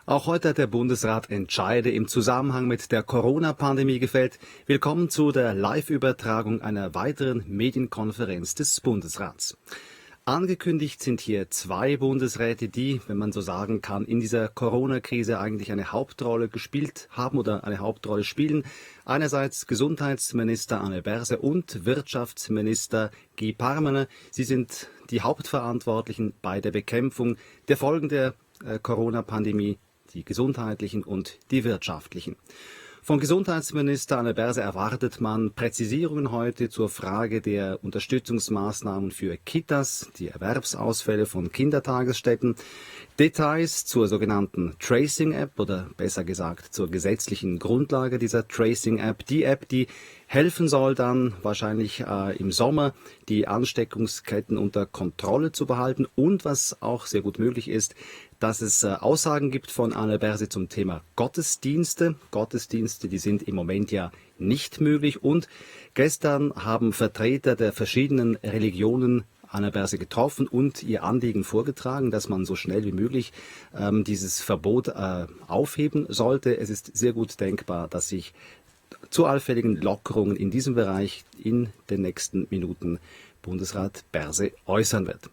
Auch heute hat der Bundesrat Entscheide im Zusammenhang mit der Corona-Pandemie gefällt. Willkommen zu der Live-Übertragung einer weiteren Medienkonferenz des Bundesrats. Angekündigt sind hier zwei Bundesräte, die, wenn man so sagen kann, in dieser Corona-Krise eigentlich eine Hauptrolle gespielt haben oder eine Hauptrolle spielen. Einerseits Gesundheitsminister Anne Berse und Wirtschaftsminister Guy Parmelin. Sie sind die Hauptverantwortlichen bei der Bekämpfung der Folgen der Corona-Pandemie, die gesundheitlichen und die wirtschaftlichen. Von Gesundheitsminister Anne Berse erwartet man Präzisierungen heute zur Frage der Unterstützungsmaßnahmen für Kitas, die Erwerbsausfälle von Kindertagesstätten, Details zur sogenannten Tracing-App oder besser gesagt zur gesetzlichen Grundlage dieser Tracing-App. Die App, die helfen soll dann wahrscheinlich im Sommer die Ansteckungsketten unter Kontrolle zu behalten und was auch sehr gut möglich ist, dass es Aussagen gibt von Anne Berse zum Thema Gottesdienste. Gottesdienste, die sind im Moment ja nicht möglich. Und gestern haben Vertreter der verschiedenen Religionen Anne Berse getroffen und ihr Anliegen vorgetragen, dass man so schnell wie möglich dieses Verbot aufheben sollte. Es ist sehr gut denkbar, dass sich zu allfälligen Lockerungen in diesem Bereich in den nächsten Minuten Bundesrat Berse äußern wird.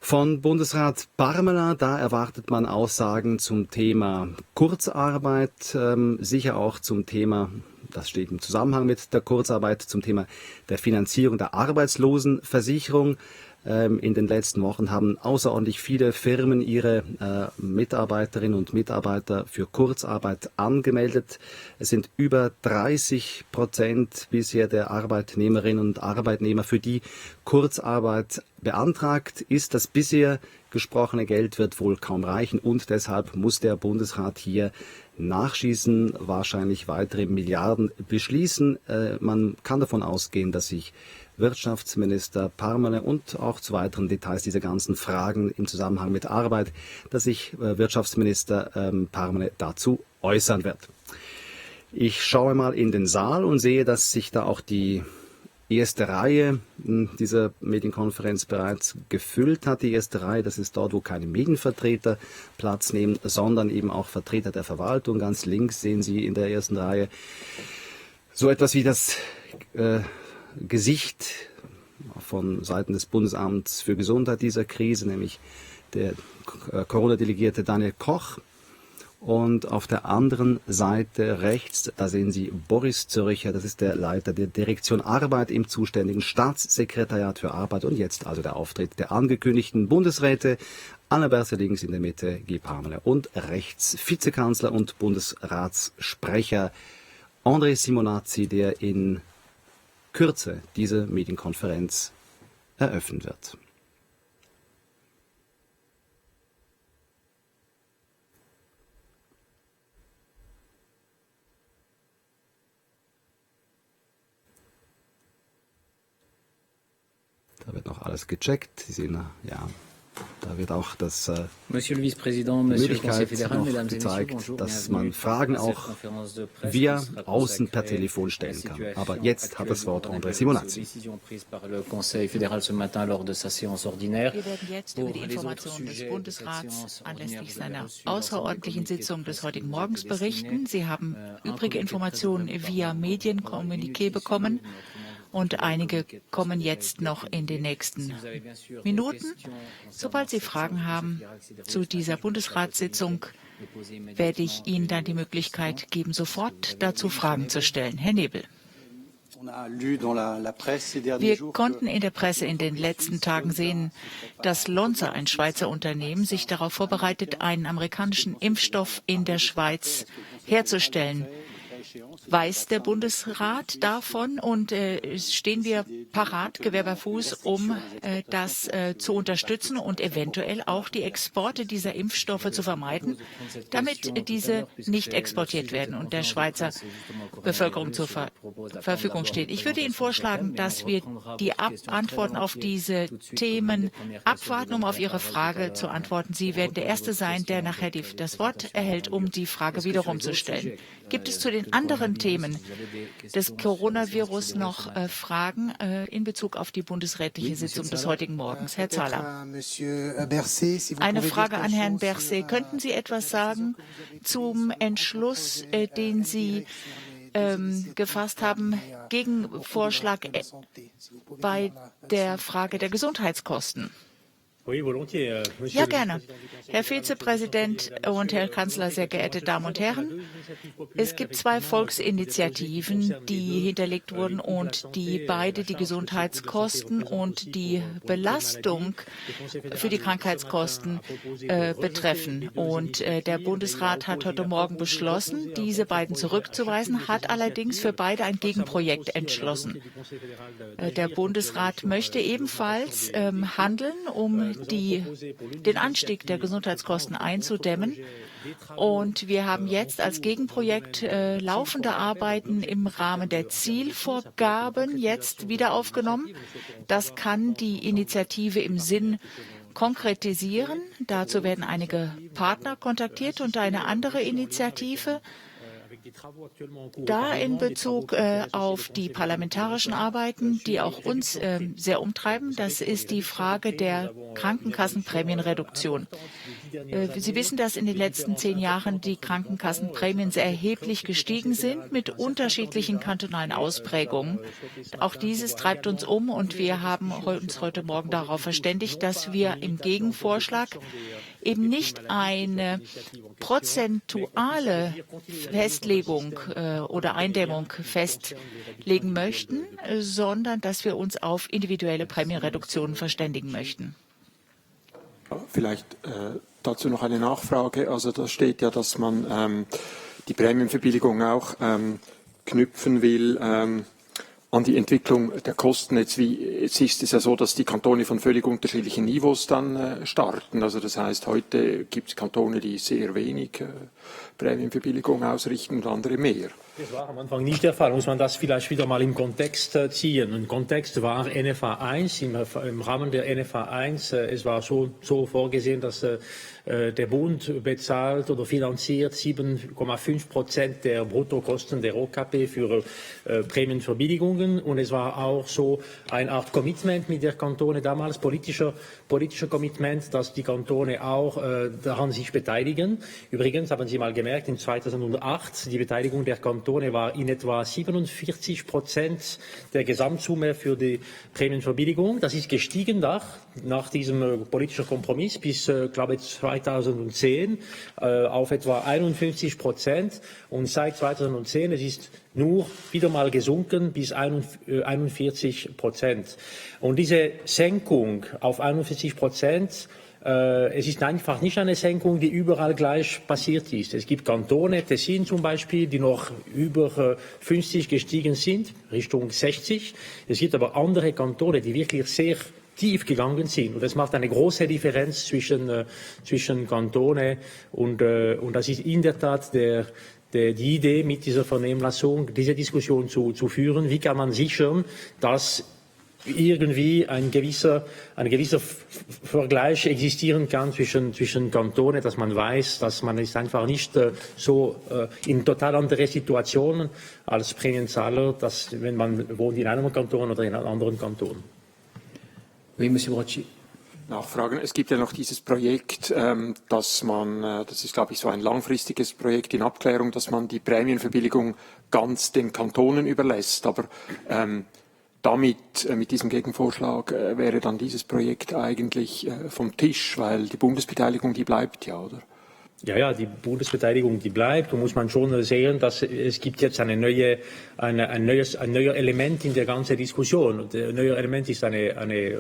Von Bundesrat Parmelin, da erwartet man Aussagen zum Thema Kurzarbeit, sicher auch zum Thema, das steht im Zusammenhang mit der Kurzarbeit, zum Thema der Finanzierung der Arbeitslosenversicherung. In den letzten Wochen haben außerordentlich viele Firmen ihre Mitarbeiterinnen und Mitarbeiter für Kurzarbeit angemeldet. Es sind über 30% bisher der Arbeitnehmerinnen und Arbeitnehmer, für die Kurzarbeit beantragt ist. Das bisher gesprochene Geld wird wohl kaum reichen und deshalb muss der Bundesrat hier nachschießen, wahrscheinlich weitere Milliarden beschließen. Man kann davon ausgehen, dass sich Wirtschaftsminister Parmelin und auch zu weiteren Details dieser ganzen Fragen im Zusammenhang mit Arbeit, dass sich Wirtschaftsminister Parmelin dazu äußern wird. Ich schaue mal in den Saal und sehe, dass sich da auch die erste Reihe dieser Medienkonferenz bereits gefüllt hat. Die erste Reihe, das ist dort, wo keine Medienvertreter Platz nehmen, sondern eben auch Vertreter der Verwaltung. Ganz links sehen Sie in der ersten Reihe so etwas wie das Gesicht von Seiten des Bundesamts für Gesundheit dieser Krise, nämlich der Corona-Delegierte Daniel Koch. Und auf der anderen Seite rechts, da sehen Sie Boris Zürcher, das ist der Leiter der Direktion Arbeit im zuständigen Staatssekretariat für Arbeit. Und jetzt also der Auftritt der angekündigten Bundesräte. Anne Berse links, in der Mitte Guy Parmelin und rechts Vizekanzler und Bundesratssprecher André Simonazzi, der in Kürze diese Medienkonferenz eröffnen wird. Da wird noch alles gecheckt. Sie sehen, ja, da wird auch das die Möglichkeit noch gezeigt, dass man Fragen auch via außen per Telefon stellen kann. Aber jetzt hat das Wort André Simonazzi. Wir werden jetzt über die Informationen des Bundesrats anlässlich seiner außerordentlichen Sitzung des heutigen Morgens berichten. Sie haben übrige Informationen via Medienkommuniqué bekommen. Und einige kommen jetzt noch in den nächsten Minuten. Sobald Sie Fragen haben zu dieser Bundesratssitzung, werde ich Ihnen dann die Möglichkeit geben, sofort dazu Fragen zu stellen. Herr Nebel. Wir konnten in der Presse in den letzten Tagen sehen, dass Lonza, ein Schweizer Unternehmen, sich darauf vorbereitet, einen amerikanischen Impfstoff in der Schweiz herzustellen. Weiß der Bundesrat davon und stehen wir parat, Gewehr bei Fuß, um das zu unterstützen und eventuell auch die Exporte dieser Impfstoffe zu vermeiden, damit diese nicht exportiert werden und der Schweizer Bevölkerung zur Verfügung steht. Ich würde Ihnen vorschlagen, dass wir die Antworten auf diese Themen abwarten, um auf Ihre Frage zu antworten. Sie werden der Erste sein, der nachher das Wort erhält, um die Frage wiederum zu stellen. Gibt es zu den anderen Themen des Coronavirus noch Fragen in Bezug auf die bundesrätliche Sitzung des heutigen Morgens? Herr Zahler. Eine Frage an Herrn Berset. Könnten Sie etwas sagen zum Entschluss, den Sie gefasst haben, Gegenvorschlag bei der Frage der Gesundheitskosten? Ja, gerne. Herr Vizepräsident und Herr Kanzler, sehr geehrte Damen und Herren, es gibt 2 Volksinitiativen, die hinterlegt wurden und die beide die Gesundheitskosten und die Belastung für die Krankheitskosten betreffen. Und der Bundesrat hat heute Morgen beschlossen, diese beiden zurückzuweisen, hat allerdings für beide ein Gegenprojekt entschlossen. Der Bundesrat möchte ebenfalls handeln, um den Anstieg der Gesundheitskosten einzudämmen. Und wir haben jetzt als Gegenprojekt laufende Arbeiten im Rahmen der Zielvorgaben jetzt wieder aufgenommen. Das kann die Initiative im Sinn konkretisieren. Dazu werden einige Partner kontaktiert und eine andere Initiative, da in Bezug auf die parlamentarischen Arbeiten, die auch uns sehr umtreiben, das ist die Frage der Krankenkassenprämienreduktion. Sie wissen, dass in den letzten 10 Jahren die Krankenkassenprämien sehr erheblich gestiegen sind mit unterschiedlichen kantonalen Ausprägungen. Auch dieses treibt uns um und wir haben uns heute Morgen darauf verständigt, dass wir im Gegenvorschlag eben nicht eine prozentuale Festlegung oder Eindämmung festlegen möchten, sondern dass wir uns auf individuelle Prämienreduktionen verständigen möchten. Vielleicht dazu noch eine Nachfrage. Also da steht ja, dass man die Prämienverbilligung auch knüpfen will an die Entwicklung der Kosten. Jetzt ist es ja so, dass die Kantone von völlig unterschiedlichen Niveaus dann starten. Also das heißt, heute gibt es Kantone, die sehr wenig Prämienverbilligung ausrichten und andere mehr. Das war am Anfang nicht der Fall. Muss man das vielleicht wieder mal im Kontext ziehen. Im Kontext war NFA 1, im Rahmen der NFA 1, es war so vorgesehen, dass der Bund bezahlt oder finanziert 7,5% der Bruttokosten der OKP für Prämienverbilligungen. Und es war auch so eine Art Commitment mit der Kantone damals, politischer Commitment, dass die Kantone auch daran sich beteiligen. Übrigens haben Sie mal gemerkt, in 2008 die Beteiligung der Kantone war in etwa 47% der Gesamtsumme für die Prämienverbilligung. Das ist gestiegen nach diesem politischen Kompromiss bis, glaube ich, 2010 auf etwa 51%. Und seit 2010, es ist nur wieder mal gesunken bis 41%. Und diese Senkung auf 41%, es ist einfach nicht eine Senkung, die überall gleich passiert ist. Es gibt Kantone, Tessin zum Beispiel, die noch über 50 gestiegen sind, Richtung 60. Es gibt aber andere Kantone, die wirklich sehr tief gegangen sind. Und das macht eine große Differenz zwischen Kantone und das ist in der Tat die Idee mit dieser Vernehmlassung, diese Diskussion zu führen. Wie kann man sichern, dass irgendwie ein gewisser Vergleich existieren kann zwischen Kantonen, dass man weiß, dass man ist einfach nicht so in total andere Situationen als Prämienzahler, dass wenn man wohnt in einem Kanton oder in einem anderen Kanton. Oui, Monsieur Brocci. Nachfragen. Es gibt ja noch dieses Projekt, das ist, glaube ich, so ein langfristiges Projekt in Abklärung, dass man die Prämienverbilligung ganz den Kantonen überlässt. Aber mit diesem Gegenvorschlag wäre dann dieses Projekt eigentlich vom Tisch, weil die Bundesbeteiligung, die bleibt ja, oder? Ja, die Bundesbeteiligung, die bleibt. Da muss man schon sehen, dass es gibt jetzt ein neues Element in der ganzen Diskussion. Und ein neues Element ist eine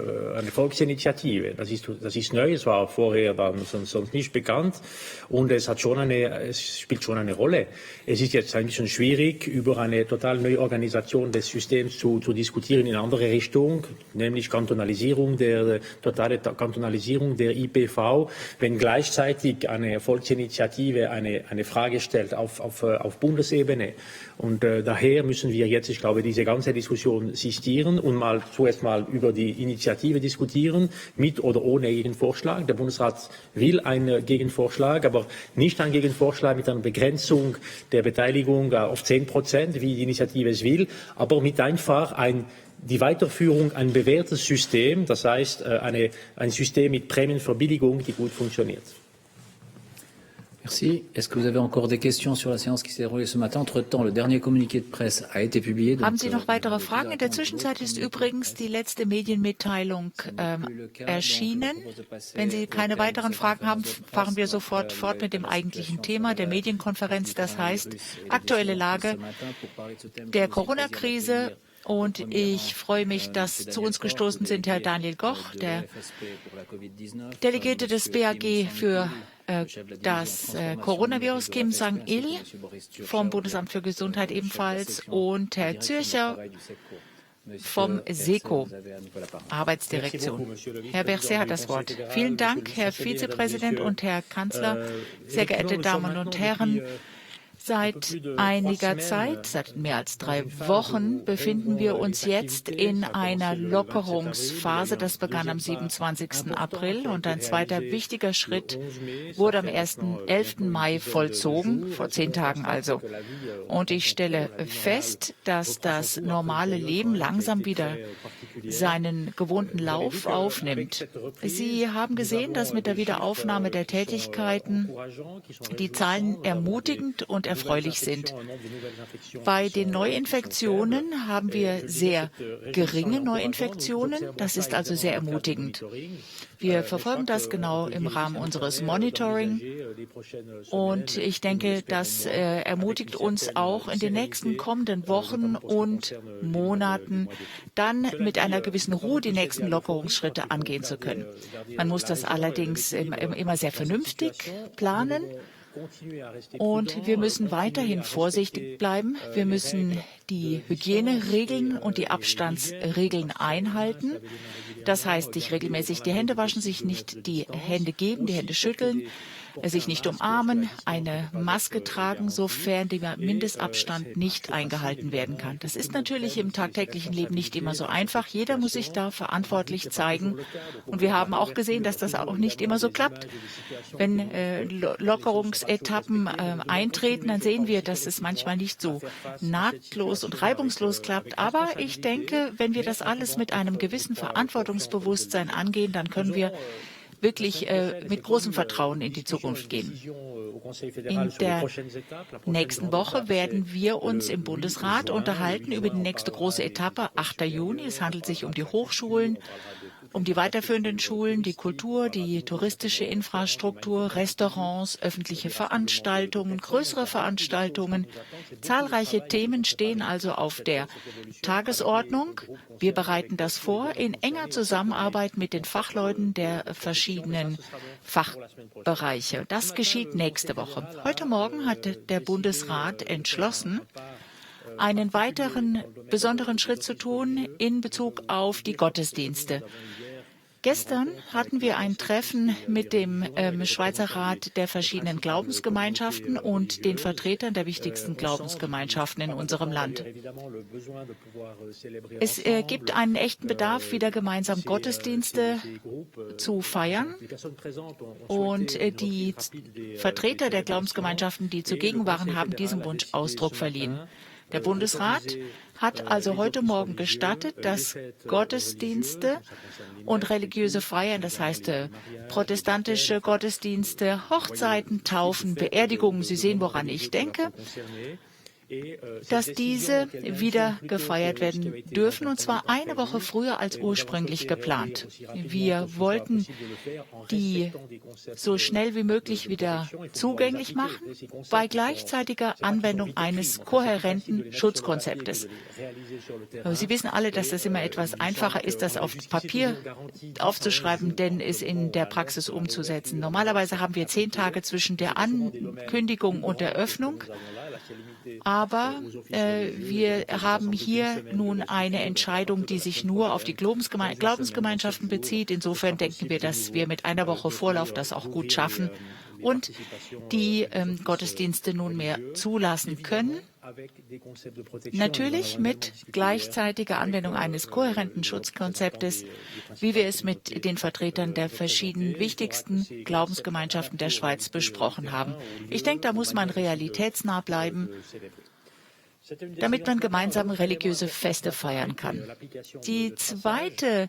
Volksinitiative. Das ist neu. Es war vorher dann sonst nicht bekannt. Und es spielt schon eine Rolle. Es ist jetzt ein bisschen schwierig, über eine total neue Organisation des Systems zu diskutieren in andere Richtung, nämlich totale Kantonalisierung der IPV, wenn gleichzeitig eine Volksinitiative Volksinitiative eine Frage stellt auf Bundesebene. Und daher müssen wir jetzt, ich glaube, diese ganze Diskussion sistieren und zuerst mal über die Initiative diskutieren, mit oder ohne Gegenvorschlag. Der Bundesrat will einen Gegenvorschlag, aber nicht einen Gegenvorschlag mit einer Begrenzung der Beteiligung auf 10%, wie die Initiative es will, aber mit einfach die Weiterführung ein bewährtes System, das heißt ein System mit Prämienverbilligung, die gut funktioniert. Merci. Est-ce que vous avez encore des questions sur la séance qui s'est déroulée ce matin? Entre-temps, le dernier communiqué de presse a été publié. Haben Sie noch weitere Fragen? In der Zwischenzeit ist übrigens die letzte Medienmitteilung erschienen. Wenn Sie keine weiteren Fragen haben, fahren wir sofort fort mit dem eigentlichen Thema der Medienkonferenz. Das heißt, aktuelle Lage der Corona-Krise. Und ich freue mich, dass zu uns gestoßen sind Herr Daniel Goch, der Delegierte des BAG für das Coronavirus, Kim Sang-il vom Bundesamt für Gesundheit ebenfalls und Herr Zürcher vom SECO, Arbeitsdirektion. Herr Berset hat das Wort. Vielen Dank, Herr Vizepräsident und Herr Kanzler, sehr geehrte Damen und Herren. Seit einiger Zeit, seit mehr als 3 Wochen, befinden wir uns jetzt in einer Lockerungsphase. Das begann am 27. April und ein zweiter wichtiger Schritt wurde am 11. Mai vollzogen, vor 10 Tagen also. Und ich stelle fest, dass das normale Leben langsam wieder seinen gewohnten Lauf aufnimmt. Sie haben gesehen, dass mit der Wiederaufnahme der Tätigkeiten die Zahlen ermutigend und erfreulich sind. Bei den Neuinfektionen haben wir sehr geringe Neuinfektionen. Das ist also sehr ermutigend. Wir verfolgen das genau im Rahmen unseres Monitoring. Und ich denke, das ermutigt uns auch in den nächsten kommenden Wochen und Monaten dann mit einer gewissen Ruhe die nächsten Lockerungsschritte angehen zu können. Man muss das allerdings immer sehr vernünftig planen. Und wir müssen weiterhin vorsichtig bleiben. Wir müssen die Hygieneregeln und die Abstandsregeln einhalten. Das heißt, sich regelmäßig die Hände waschen, sich nicht die Hände geben, die Hände schütteln, sich nicht umarmen, eine Maske tragen, sofern der Mindestabstand nicht eingehalten werden kann. Das ist natürlich im tagtäglichen Leben nicht immer so einfach. Jeder muss sich da verantwortlich zeigen. Und wir haben auch gesehen, dass das auch nicht immer so klappt. Wenn Lockerungsetappen eintreten, dann sehen wir, dass es manchmal nicht so nahtlos und reibungslos klappt. Aber ich denke, wenn wir das alles mit einem gewissen Verantwortungsbewusstsein angehen, dann können wir wirklich mit großem Vertrauen in die Zukunft gehen. In der nächsten Woche werden wir uns im Bundesrat unterhalten über die nächste große Etappe, 8. Juni. Es handelt sich um die Hochschulen, um die weiterführenden Schulen, die Kultur, die touristische Infrastruktur, Restaurants, öffentliche Veranstaltungen, größere Veranstaltungen. Zahlreiche Themen stehen also auf der Tagesordnung. Wir bereiten das vor in enger Zusammenarbeit mit den Fachleuten der verschiedenen Fachbereiche. Das geschieht nächste Woche. Heute Morgen hat der Bundesrat entschlossen, einen weiteren besonderen Schritt zu tun in Bezug auf die Gottesdienste. Gestern hatten wir ein Treffen mit dem Schweizer Rat der verschiedenen Glaubensgemeinschaften und den Vertretern der wichtigsten Glaubensgemeinschaften in unserem Land. Es gibt einen echten Bedarf, wieder gemeinsam Gottesdienste zu feiern. Und die Vertreter der Glaubensgemeinschaften, die zugegen waren, haben diesem Wunsch Ausdruck verliehen. Der Bundesrat hat also heute Morgen gestattet, dass Gottesdienste und religiöse Feiern, das heißt protestantische Gottesdienste, Hochzeiten, Taufen, Beerdigungen, Sie sehen, woran ich denke, dass diese wieder gefeiert werden dürfen, und zwar eine Woche früher als ursprünglich geplant. Wir wollten die so schnell wie möglich wieder zugänglich machen, bei gleichzeitiger Anwendung eines kohärenten Schutzkonzeptes. Sie wissen alle, dass das immer etwas einfacher ist, das auf Papier aufzuschreiben, denn es in der Praxis umzusetzen. Normalerweise haben wir 10 Tage zwischen der Ankündigung und der Öffnung. Aber wir haben hier nun eine Entscheidung, die sich nur auf die Glaubensgemeinschaften bezieht. Insofern denken wir, dass wir mit einer Woche Vorlauf das auch gut schaffen. und die Gottesdienste nunmehr zulassen können. Natürlich mit gleichzeitiger Anwendung eines kohärenten Schutzkonzeptes, wie wir es mit den Vertretern der verschiedenen wichtigsten Glaubensgemeinschaften der Schweiz besprochen haben. Ich denke, da muss man realitätsnah bleiben, damit man gemeinsam religiöse Feste feiern kann. Die zweite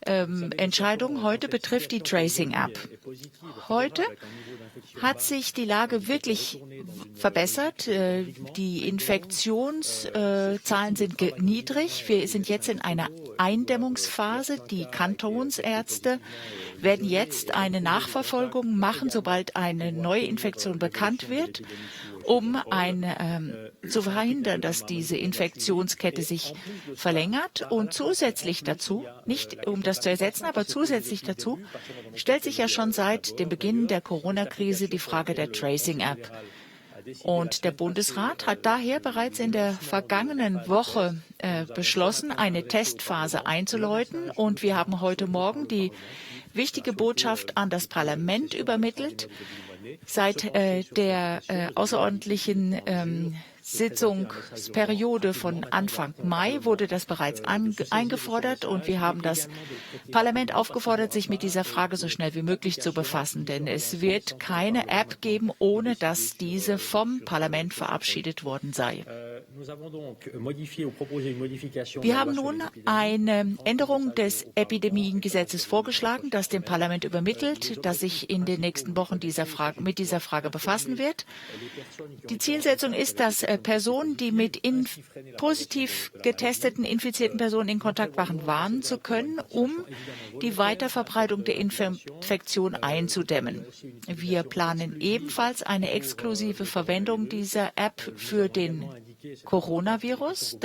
Entscheidung heute betrifft die Tracing-App. Heute hat sich die Lage wirklich verbessert. Die Infektionszahlen sind niedrig. Wir sind jetzt in einer Eindämmungsphase. Die Kantonsärzte werden jetzt eine Nachverfolgung machen, sobald eine neue Infektion bekannt wird, um zu verhindern, dass diese Infektionskette sich verlängert. Und zusätzlich dazu, nicht um das zu ersetzen, aber zusätzlich dazu, stellt sich ja schon seit dem Beginn der Corona-Krise die Frage der Tracing-App. Und der Bundesrat hat daher bereits in der vergangenen Woche beschlossen, eine Testphase einzuläuten. Und wir haben heute Morgen die wichtige Botschaft an das Parlament übermittelt. Seit der außerordentlichen Sitzungsperiode von Anfang Mai wurde das bereits eingefordert und wir haben das Parlament aufgefordert, sich mit dieser Frage so schnell wie möglich zu befassen, denn es wird keine App geben, ohne dass diese vom Parlament verabschiedet worden sei. Wir haben nun eine Änderung des Epidemiengesetzes vorgeschlagen, das dem Parlament übermittelt, das sich in den nächsten Wochen mit dieser Frage befassen wird. Die Zielsetzung ist, dass Personen, die mit positiv getesteten, infizierten Personen in Kontakt waren, warnen zu können, um die Weiterverbreitung der Infektion einzudämmen. Wir planen ebenfalls eine exklusive Verwendung dieser App für das Coronavirus.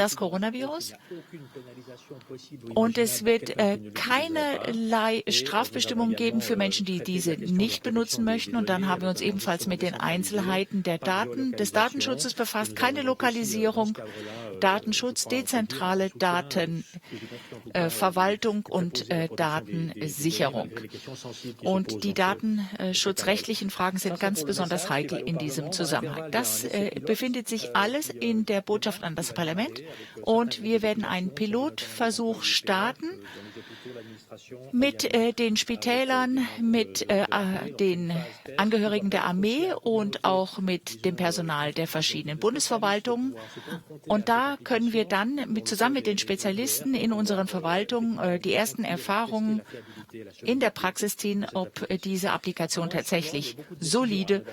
Und es wird keinerlei Strafbestimmung geben für Menschen, die diese nicht benutzen möchten. Und dann haben wir uns ebenfalls mit den Einzelheiten des Datenschutzes befasst. Keine Lokalisierung, Datenschutz, dezentrale Datenverwaltung und Datensicherung. Und die datenschutzrechtlichen Fragen sind ganz besonders heikel in diesem Zusammenhang. Das befindet sich alles in der Botschaft an das Parlament und wir werden einen Pilotversuch starten mit den Spitälern, mit den Angehörigen der Armee und auch mit dem Personal der verschiedenen Bundesverwaltungen. Und da können wir dann zusammen mit den Spezialisten in unseren Verwaltungen die ersten Erfahrungen in der Praxis ziehen, ob diese Applikation tatsächlich solide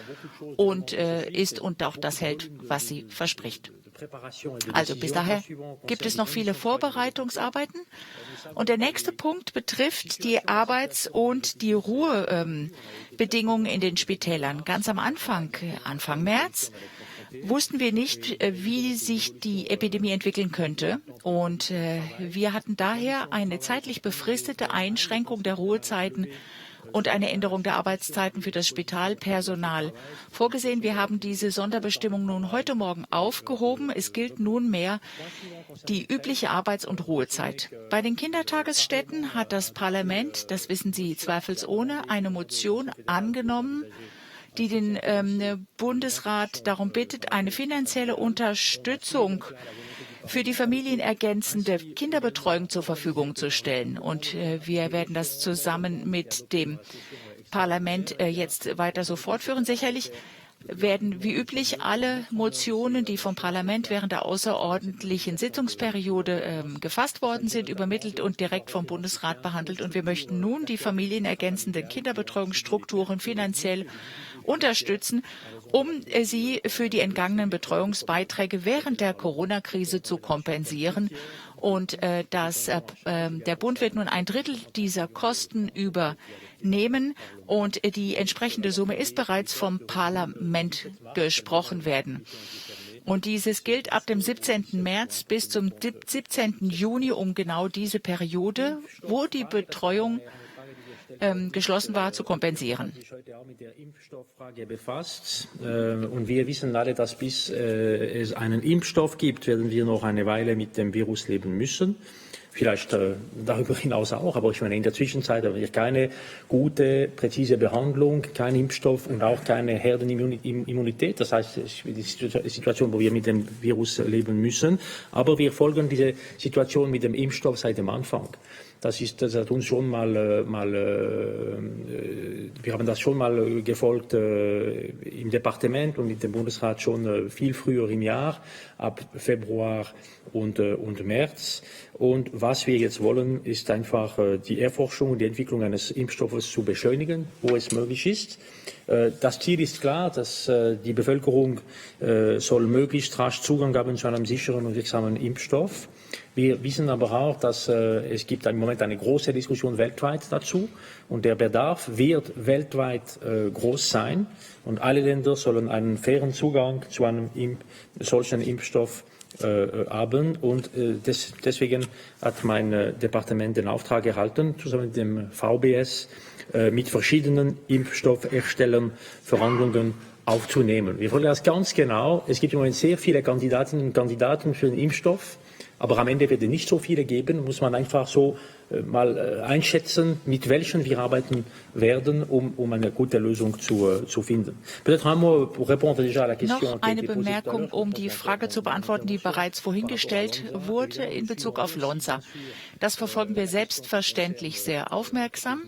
und ist und auch das hält, was sie verspricht. Also bis daher gibt es noch viele Vorbereitungsarbeiten. Und der nächste Punkt betrifft die Arbeits- und die Ruhebedingungen in den Spitälern. Ganz am Anfang März, wussten wir nicht, wie sich die Epidemie entwickeln könnte. Und wir hatten daher eine zeitlich befristete Einschränkung der Ruhezeiten und eine Änderung der Arbeitszeiten für das Spitalpersonal vorgesehen. Wir haben diese Sonderbestimmung nun heute Morgen aufgehoben. Es gilt nunmehr die übliche Arbeits- und Ruhezeit. Bei den Kindertagesstätten hat das Parlament, das wissen Sie zweifelsohne, eine Motion angenommen, die den Bundesrat darum bittet, eine finanzielle Unterstützung für die familienergänzende Kinderbetreuung zur Verfügung zu stellen. Und wir werden das zusammen mit dem Parlament jetzt weiter so fortführen. Sicherlich werden wie üblich alle Motionen, die vom Parlament während der außerordentlichen Sitzungsperiode gefasst worden sind, übermittelt und direkt vom Bundesrat behandelt. Und wir möchten nun die familienergänzenden Kinderbetreuungsstrukturen finanziell unterstützen, um sie für die entgangenen Betreuungsbeiträge während der Corona-Krise zu kompensieren. Und der Bund wird nun 1/3 dieser Kosten übernehmen und die entsprechende Summe ist bereits vom Parlament gesprochen werden. Und dieses gilt ab dem 17. März bis zum 17. Juni, um genau diese Periode, wo die Betreuung geschlossen war, zu kompensieren. genau mit der Impfstofffrage befasst. Und wir wissen alle, dass bis es einen Impfstoff gibt, werden wir noch eine Weile mit dem Virus leben müssen. Vielleicht darüber hinaus auch, aber ich meine, in der Zwischenzeit haben wir keine gute, präzise Behandlung, kein Impfstoff und auch keine Herdenimmunität. Das heißt, die Situation, wo wir mit dem Virus leben müssen. Aber wir folgen diese Situation mit dem Impfstoff seit dem Anfang. Das hat uns schon wir haben das schon mal gefolgt im Departement und mit dem Bundesrat schon viel früher im Jahr, ab Februar und März. Und was wir jetzt wollen, ist einfach die Erforschung und die Entwicklung eines Impfstoffes zu beschleunigen, wo es möglich ist. Das Ziel ist klar, dass die Bevölkerung soll möglichst rasch Zugang haben zu einem sicheren und wirksamen Impfstoff. Wir wissen aber auch, dass es gibt im Moment eine große Diskussion weltweit dazu und der Bedarf wird weltweit groß sein und alle Länder sollen einen fairen Zugang zu einem solchen Impfstoff haben und deswegen hat mein Departement den Auftrag erhalten, zusammen mit dem VBS mit verschiedenen Impfstoffherstellern Verhandlungen aufzunehmen. Wir wollen das ganz genau. Es gibt im Moment sehr viele Kandidatinnen und Kandidaten für den Impfstoff. Aber am Ende wird es nicht so viele geben, muss man einfach so mal einschätzen, mit welchen wir arbeiten werden, um eine gute Lösung zu finden. Noch eine Bemerkung, um die Frage zu beantworten, die bereits vorhin gestellt wurde in Bezug auf Lonza. Das verfolgen wir selbstverständlich sehr aufmerksam.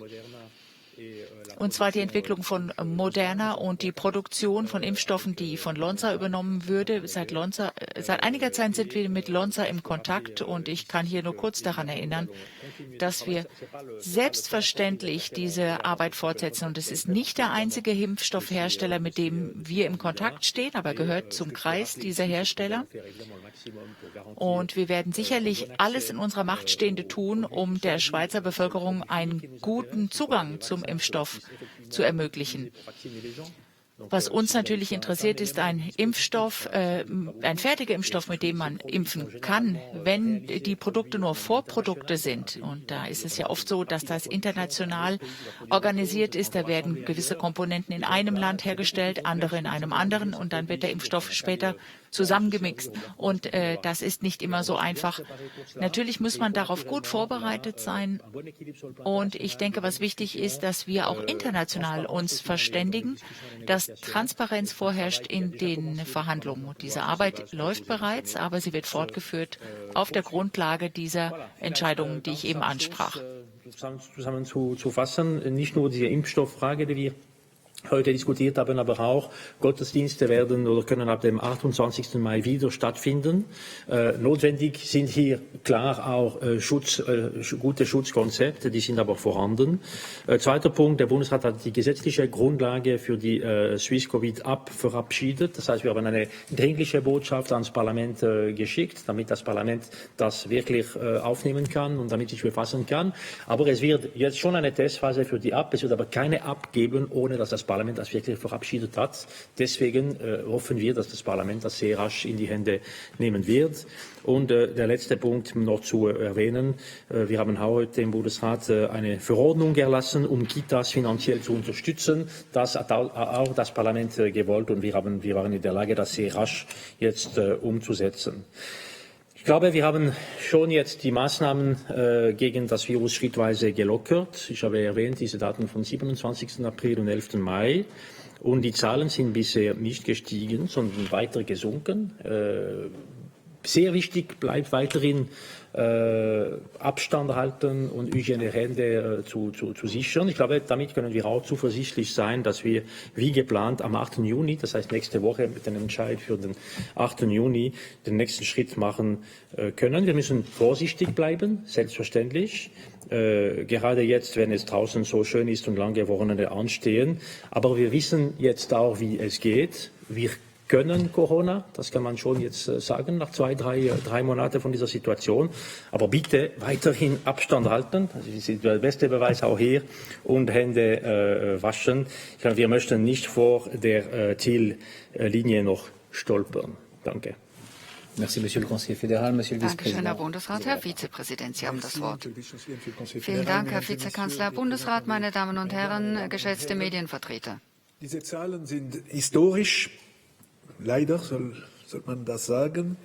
Und zwar die Entwicklung von Moderna und die Produktion von Impfstoffen, die von Lonza übernommen würde. Seit einiger Zeit sind wir mit Lonza im Kontakt und ich kann hier nur kurz daran erinnern, dass wir selbstverständlich diese Arbeit fortsetzen. Und es ist nicht der einzige Impfstoffhersteller, mit dem wir im Kontakt stehen, aber gehört zum Kreis dieser Hersteller. Und wir werden sicherlich alles in unserer Macht Stehende tun, um der Schweizer Bevölkerung einen guten Zugang zum Impfstoff zu ermöglichen. Was uns natürlich interessiert, ist ein Impfstoff, ein fertiger Impfstoff, mit dem man impfen kann, wenn die Produkte nur Vorprodukte sind. Und da ist es ja oft so, dass das international organisiert ist. Da werden gewisse Komponenten in einem Land hergestellt, andere in einem anderen und dann wird der Impfstoff später zusammengemixt. Und das ist nicht immer so einfach. Natürlich muss man darauf gut vorbereitet sein. Und ich denke, was wichtig ist, dass wir auch international uns verständigen, dass Transparenz vorherrscht in den Verhandlungen. Und diese Arbeit läuft bereits, aber sie wird fortgeführt auf der Grundlage dieser Entscheidungen, die ich eben ansprach. Zusammenzufassen, nicht nur diese Impfstofffrage, die wir heute diskutiert haben, aber auch Gottesdienste werden oder können ab dem 28. Mai wieder stattfinden. Notwendig sind hier klar auch gute Schutzkonzepte, die sind aber vorhanden. Zweiter Punkt, der Bundesrat hat die gesetzliche Grundlage für die Swiss-Covid-App verabschiedet. Das heißt, wir haben eine dringliche Botschaft ans Parlament geschickt, damit das Parlament das wirklich aufnehmen kann und damit sich befassen kann. Aber es wird jetzt schon eine Testphase für die App. Es wird aber keine App geben, ohne dass das Parlament das wirklich verabschiedet hat. Deswegen hoffen wir, dass das Parlament das sehr rasch in die Hände nehmen wird. Und der letzte Punkt noch zu erwähnen. Wir haben heute im Bundesrat eine Verordnung erlassen, um Kitas finanziell zu unterstützen. Das hat auch das Parlament gewollt und wir waren in der Lage, das sehr rasch jetzt umzusetzen. Ich glaube, wir haben schon jetzt die Maßnahmen gegen das Virus schrittweise gelockert. Ich habe erwähnt, diese Daten vom 27. April und 11. Mai. Und die Zahlen sind bisher nicht gestiegen, sondern weiter gesunken. Sehr wichtig bleibt weiterhin Abstand halten und Hygiene der Hände zu sichern. Ich glaube, damit können wir auch zuversichtlich sein, dass wir wie geplant am 8. Juni, das heißt nächste Woche mit dem Entscheid für den 8. Juni, den nächsten Schritt machen können. Wir müssen vorsichtig bleiben, selbstverständlich. Gerade jetzt, wenn es draußen so schön ist und lange Wochenende anstehen. Aber wir wissen jetzt auch, wie es geht. Wir können Corona, das kann man schon jetzt sagen, nach 2-3 Monaten von dieser Situation. Aber bitte weiterhin Abstand halten, das ist der beste Beweis auch hier, und Hände waschen. Ich glaube, wir möchten nicht vor der Ziellinie noch stolpern. Danke. Merci, Monsieur le Conseiller fédéral, Monsieur le Dankeschön, Herr Vize-Président. Bundesrat. Herr Vizepräsident, Sie haben das Wort. Vielen Dank, Herr Vizekanzler, Bundesrat, meine Damen und Herren, geschätzte Medienvertreter. Diese Zahlen sind historisch, leider soll man das sagen.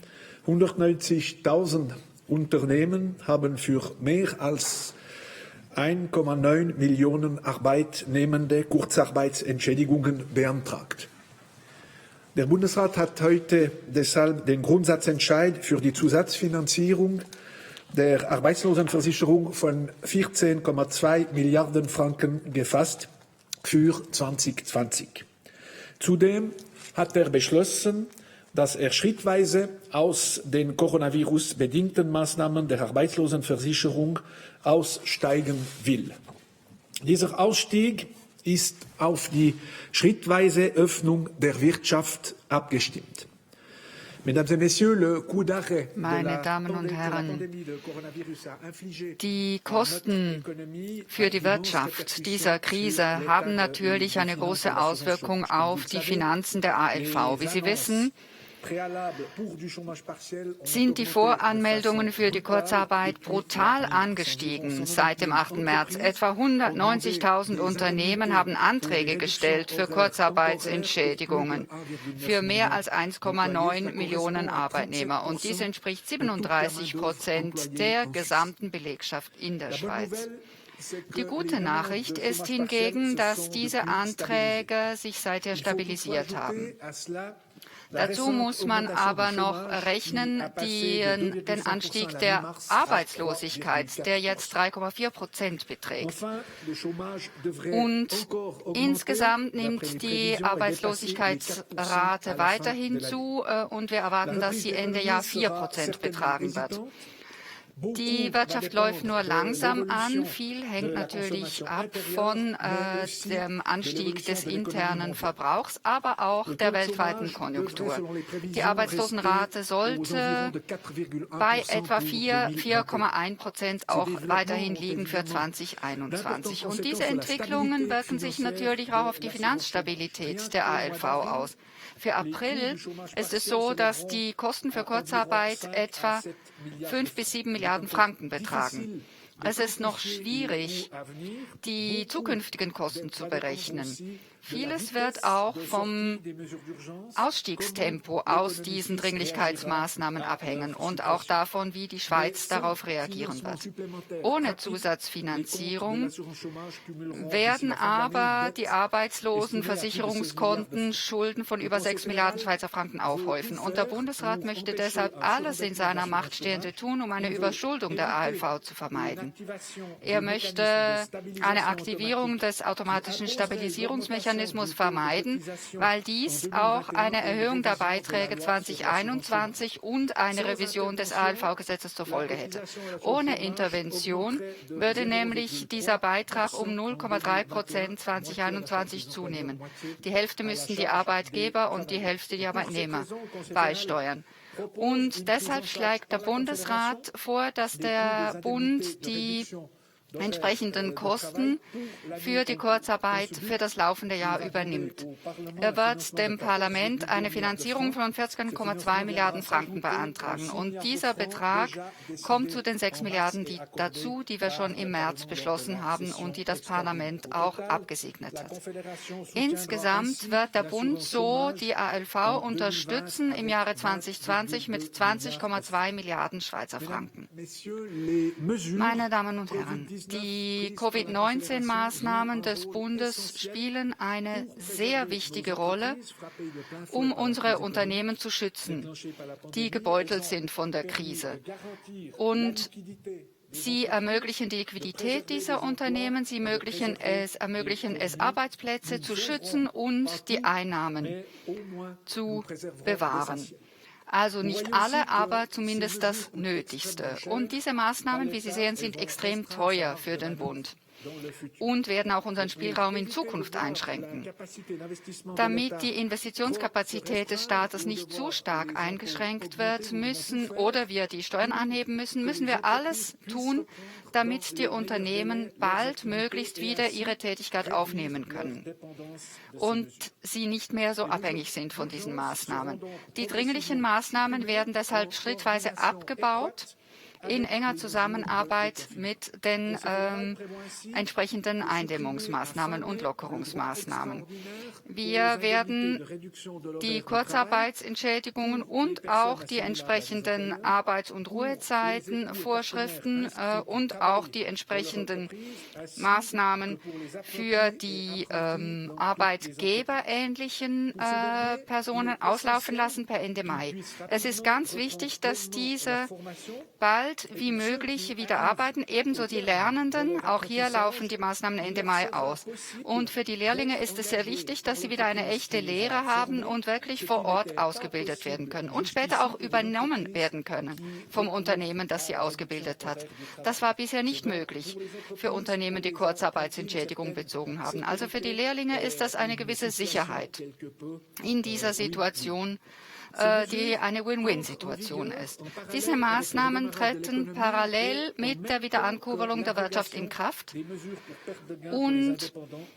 190.000 Unternehmen haben für mehr als 1,9 Millionen Arbeitnehmende Kurzarbeitsentschädigungen beantragt. Der Bundesrat hat heute deshalb den Grundsatzentscheid für die Zusatzfinanzierung der Arbeitslosenversicherung von 14,2 Milliarden Franken gefasst für 2020. Zudem hat er beschlossen, dass er schrittweise aus den Coronavirus-bedingten Maßnahmen der Arbeitslosenversicherung aussteigen will. Dieser Ausstieg ist auf die schrittweise Öffnung der Wirtschaft abgestimmt. Meine Damen und Herren, die Kosten für die Wirtschaft dieser Krise haben natürlich eine große Auswirkung auf die Finanzen der ALV. Wie Sie wissen, sind die Voranmeldungen für die Kurzarbeit brutal angestiegen seit dem 8. März. Etwa 190.000 Unternehmen haben Anträge gestellt für Kurzarbeitsentschädigungen für mehr als 1,9 Millionen Arbeitnehmer. Und dies entspricht 37% der gesamten Belegschaft in der Schweiz. Die gute Nachricht ist hingegen, dass diese Anträge sich seither stabilisiert haben. Dazu muss man aber noch rechnen, den Anstieg der Arbeitslosigkeit, der jetzt 3,4% beträgt. Und insgesamt nimmt die Arbeitslosigkeitsrate weiterhin zu und wir erwarten, dass sie Ende Jahr 4% betragen wird. Die Wirtschaft läuft nur langsam an. Viel hängt natürlich ab von dem Anstieg des internen Verbrauchs, aber auch der weltweiten Konjunktur. Die Arbeitslosenrate sollte bei etwa 4,1% auch weiterhin liegen für 2021. Und diese Entwicklungen wirken sich natürlich auch auf die Finanzstabilität der ALV aus. Für April ist es so, dass die Kosten für Kurzarbeit etwa 5 bis 7 Milliarden Franken betragen. Es ist noch schwierig, die zukünftigen Kosten zu berechnen. Vieles wird auch vom Ausstiegstempo aus diesen Dringlichkeitsmaßnahmen abhängen und auch davon, wie die Schweiz darauf reagieren wird. Ohne Zusatzfinanzierung werden aber die Arbeitslosenversicherungskonten Schulden von über 6 Milliarden Schweizer Franken aufhäufen. Und der Bundesrat möchte deshalb alles in seiner Macht Stehende tun, um eine Überschuldung der ALV zu vermeiden. Er möchte eine Aktivierung des automatischen Stabilisierungsmechanismus vermeiden, weil dies auch eine Erhöhung der Beiträge 2021 und eine Revision des ALV-Gesetzes zur Folge hätte. Ohne Intervention würde nämlich dieser Beitrag um 0,3% 2021 zunehmen. Die Hälfte müssten die Arbeitgeber und die Hälfte die Arbeitnehmer beisteuern. Und deshalb schlägt der Bundesrat vor, dass der Bund die entsprechenden Kosten für die Kurzarbeit für das laufende Jahr übernimmt. Er wird dem Parlament eine Finanzierung von 14,2 Milliarden Franken beantragen. Und dieser Betrag kommt zu den 6 Milliarden dazu, die wir schon im März beschlossen haben und die das Parlament auch abgesegnet hat. Insgesamt wird der Bund so die ALV unterstützen im Jahre 2020 mit 20,2 Milliarden Schweizer Franken. Meine Damen und Herren, die Covid-19-Maßnahmen des Bundes spielen eine sehr wichtige Rolle, um unsere Unternehmen zu schützen, die gebeutelt sind von der Krise. Und sie ermöglichen die Liquidität dieser Unternehmen, sie ermöglichen es, Arbeitsplätze zu schützen und die Einnahmen zu bewahren. Also nicht alle, aber zumindest das Nötigste. Und diese Maßnahmen, wie Sie sehen, sind extrem teuer für den Bund. und werden auch unseren Spielraum in Zukunft einschränken. Damit die Investitionskapazität des Staates nicht zu stark eingeschränkt wird oder wir die Steuern anheben müssen, müssen wir alles tun, damit die Unternehmen bald möglichst wieder ihre Tätigkeit aufnehmen können und sie nicht mehr so abhängig sind von diesen Maßnahmen. Die dringlichen Maßnahmen werden deshalb schrittweise abgebaut in enger Zusammenarbeit mit den entsprechenden Eindämmungsmaßnahmen und Lockerungsmaßnahmen. Wir werden die Kurzarbeitsentschädigungen und auch die entsprechenden Arbeits- und Ruhezeiten, Vorschriften und auch die entsprechenden Maßnahmen für die arbeitgeberähnlichen Personen auslaufen lassen per Ende Mai. Es ist ganz wichtig, dass diese bald wie möglich wieder arbeiten, ebenso die Lernenden. Auch hier laufen die Maßnahmen Ende Mai aus. Und für die Lehrlinge ist es sehr wichtig, dass sie wieder eine echte Lehre haben und wirklich vor Ort ausgebildet werden können und später auch übernommen werden können vom Unternehmen, das sie ausgebildet hat. Das war bisher nicht möglich für Unternehmen, die Kurzarbeitsentschädigung bezogen haben. Also für die Lehrlinge ist das eine gewisse Sicherheit in dieser Situation, die eine Win-Win-Situation ist. Diese Maßnahmen treten parallel mit der Wiederankurbelung der Wirtschaft in Kraft und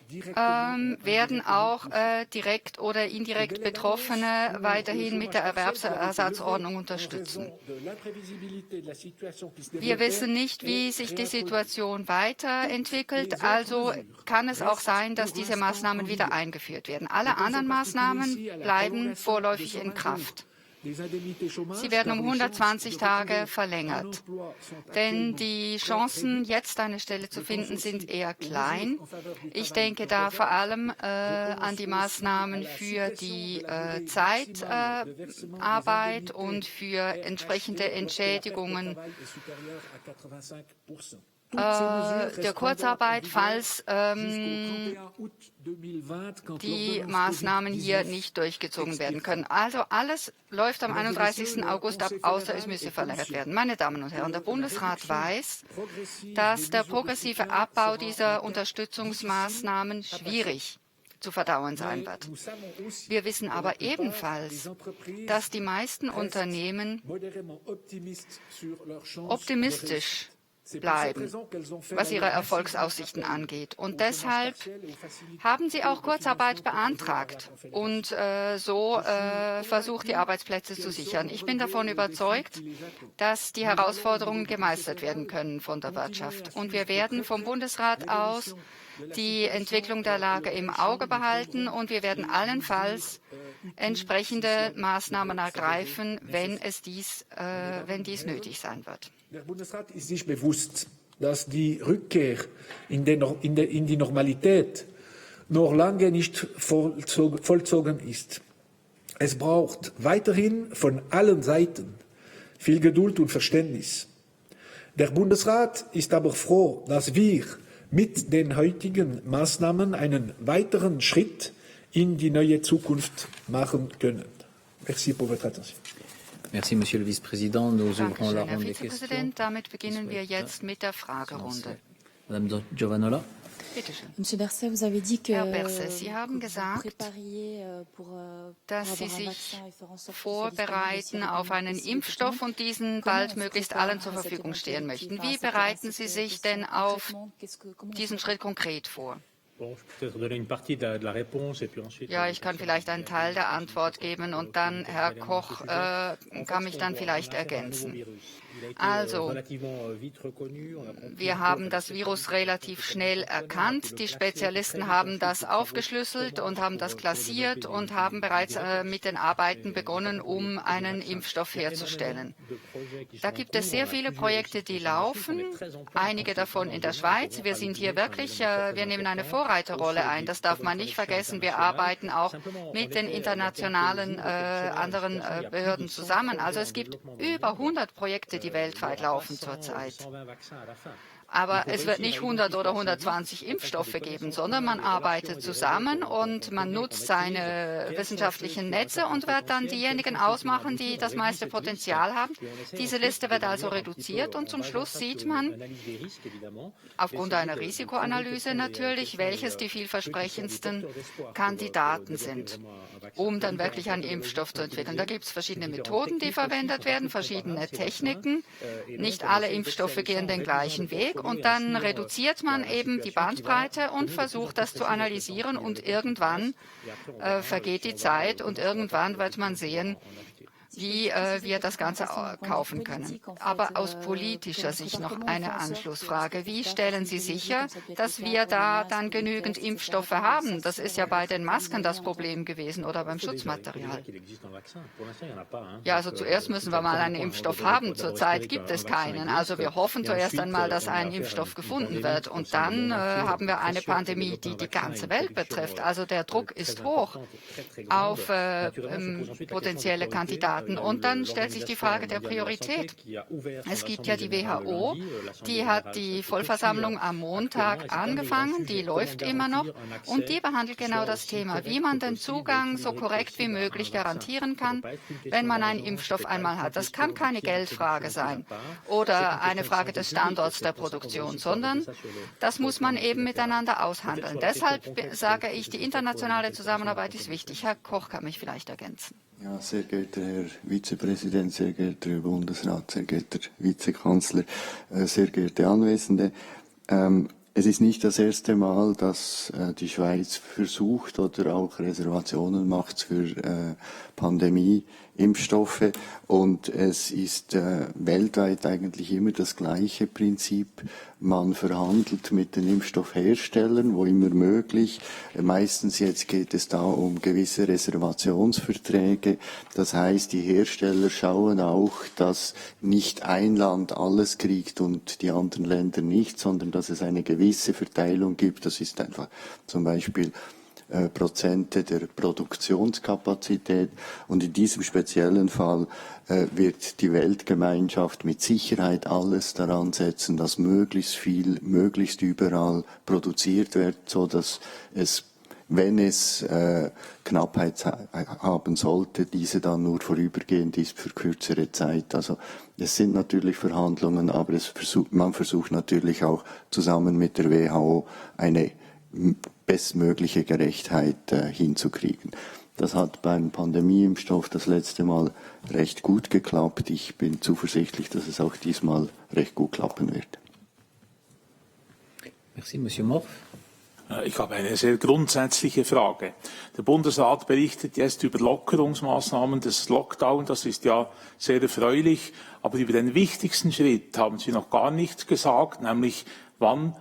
werden auch direkt oder indirekt Betroffene weiterhin mit der Erwerbsersatzordnung unterstützen. Wir wissen nicht, wie sich die Situation weiterentwickelt, also kann es auch sein, dass diese Maßnahmen wieder eingeführt werden. Alle anderen Maßnahmen bleiben vorläufig in Kraft. Sie werden um 120 Tage verlängert, denn die Chancen, jetzt eine Stelle zu finden, sind eher klein. Ich denke da vor allem an die Maßnahmen für die Zeitarbeit und für entsprechende Entschädigungen der Kurzarbeit, falls die Maßnahmen hier nicht durchgezogen werden können. Also alles läuft am 31. August ab, außer es müsse verlängert werden. Meine Damen und Herren, der Bundesrat weiß, dass der progressive Abbau dieser Unterstützungsmaßnahmen schwierig zu verdauen sein wird. Wir wissen aber ebenfalls, dass die meisten Unternehmen optimistisch bleiben, was ihre Erfolgsaussichten angeht. Und deshalb haben sie auch Kurzarbeit beantragt und versucht, die Arbeitsplätze zu sichern. Ich bin davon überzeugt, dass die Herausforderungen gemeistert werden können von der Wirtschaft. Und wir werden vom Bundesrat aus die Entwicklung der Lage im Auge behalten und wir werden allenfalls entsprechende Maßnahmen ergreifen, wenn dies nötig sein wird. Der Bundesrat ist sich bewusst, dass die Rückkehr in die Normalität noch lange nicht vollzogen ist. Es braucht weiterhin von allen Seiten viel Geduld und Verständnis. Der Bundesrat ist aber froh, dass wir mit den heutigen Maßnahmen einen weiteren Schritt in die neue Zukunft machen können. Merci pour votre attention. Merci, Monsieur le Vice-Président. Nous ouvrons la Herr ronde des questions. Vizepräsident, damit beginnen wir jetzt mit der Fragerunde. Madame Giovanola. Bitte schön. Monsieur Berset, vous avez dit que, Herr Berset, Sie haben gesagt, dass Sie sich vorbereiten auf einen Impfstoff und diesen bald möglichst allen zur Verfügung stehen möchten. Wie bereiten Sie sich denn auf diesen Schritt konkret vor? Ja, ich kann vielleicht einen Teil der Antwort geben und dann Herr Koch kann mich dann vielleicht ergänzen. Also, wir haben das Virus relativ schnell erkannt. Die Spezialisten haben das aufgeschlüsselt und haben das klassiert und haben bereits mit den Arbeiten begonnen, um einen Impfstoff herzustellen. Da gibt es sehr viele Projekte, die laufen, einige davon in der Schweiz. Wir sind hier wirklich, wir nehmen eine Vorreiterrolle ein. Das darf man nicht vergessen. Wir arbeiten auch mit den internationalen anderen Behörden zusammen. Also es gibt über 100 Projekte, die weltweit laufen zurzeit. Aber es wird nicht 100 oder 120 Impfstoffe geben, sondern man arbeitet zusammen und man nutzt seine wissenschaftlichen Netze und wird dann diejenigen ausmachen, die das meiste Potenzial haben. Diese Liste wird also reduziert und zum Schluss sieht man aufgrund einer Risikoanalyse natürlich, welches die vielversprechendsten Kandidaten sind, um dann wirklich einen Impfstoff zu entwickeln. Da gibt es verschiedene Methoden, die verwendet werden, verschiedene Techniken. Nicht alle Impfstoffe gehen den gleichen Weg und dann reduziert man eben die Bandbreite und versucht, das zu analysieren und irgendwann vergeht die Zeit und irgendwann wird man sehen, wie wir das Ganze kaufen können. Aber aus politischer Sicht noch eine Anschlussfrage. Wie stellen Sie sicher, dass wir da dann genügend Impfstoffe haben? Das ist ja bei den Masken das Problem gewesen oder beim Schutzmaterial. Ja, also zuerst müssen wir mal einen Impfstoff haben. Zurzeit gibt es keinen. Also wir hoffen zuerst einmal, dass ein Impfstoff gefunden wird. Und dann haben wir eine Pandemie, die die ganze Welt betrifft. Also der Druck ist hoch auf potenzielle Kandidaten. Und dann stellt sich die Frage der Priorität. Es gibt ja die WHO, die hat die Vollversammlung am Montag angefangen, die läuft immer noch und die behandelt genau das Thema, wie man den Zugang so korrekt wie möglich garantieren kann, wenn man einen Impfstoff einmal hat. Das kann keine Geldfrage sein oder eine Frage des Standorts der Produktion, sondern das muss man eben miteinander aushandeln. Deshalb sage ich, die internationale Zusammenarbeit ist wichtig. Herr Koch kann mich vielleicht ergänzen. Ja, sehr geehrter Herr Vizepräsident, sehr geehrter Herr Bundesrat, sehr geehrter Vizekanzler, sehr geehrte Anwesende. Es ist nicht das erste Mal, dass die Schweiz versucht oder auch Reservationen macht für Pandemie-Impfstoffe. Und es ist weltweit eigentlich immer das gleiche Prinzip. Man verhandelt mit den Impfstoffherstellern, wo immer möglich. Meistens jetzt geht es da um gewisse Reservationsverträge. Das heißt, die Hersteller schauen auch, dass nicht ein Land alles kriegt und die anderen Länder nicht, sondern dass es eine gewisse Verteilung gibt. Das ist einfach zum Beispiel Prozente der Produktionskapazität. Und in diesem speziellen Fall wird die Weltgemeinschaft mit Sicherheit alles daran setzen, dass möglichst viel, möglichst überall produziert wird, so dass es, wenn es Knappheit haben sollte, diese dann nur vorübergehend ist für kürzere Zeit. Also es sind natürlich Verhandlungen, aber man versucht natürlich auch zusammen mit der WHO eine bestmögliche Gerechtheit hinzukriegen. Das hat beim Pandemieimpfstoff das letzte Mal recht gut geklappt. Ich bin zuversichtlich, dass es auch diesmal recht gut klappen wird. Merci, Monsieur Morf. Ich habe eine sehr grundsätzliche Frage. Der Bundesrat berichtet jetzt über Lockerungsmaßnahmen des Lockdown. Das ist ja sehr erfreulich. Aber über den wichtigsten Schritt haben Sie noch gar nichts gesagt, nämlich wann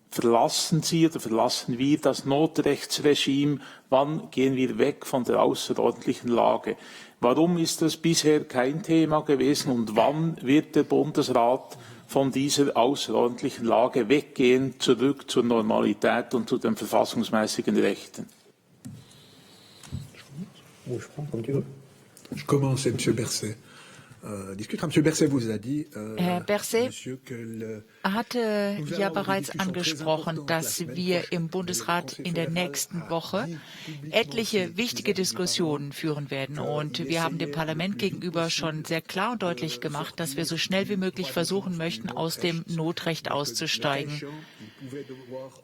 verlassen Sie oder verlassen wir das Notrechtsregime? Wann gehen wir weg von der außerordentlichen Lage? Warum ist das bisher kein Thema gewesen und wann wird der Bundesrat von dieser außerordentlichen Lage weggehen, zurück zur Normalität und zu den verfassungsmäßigen Rechten? Je commence, M. Berset. Herr Berset hatte ja bereits angesprochen, dass wir im Bundesrat in der nächsten Woche etliche wichtige Diskussionen führen werden. Und wir haben dem Parlament gegenüber schon sehr klar und deutlich gemacht, dass wir so schnell wie möglich versuchen möchten, aus dem Notrecht auszusteigen.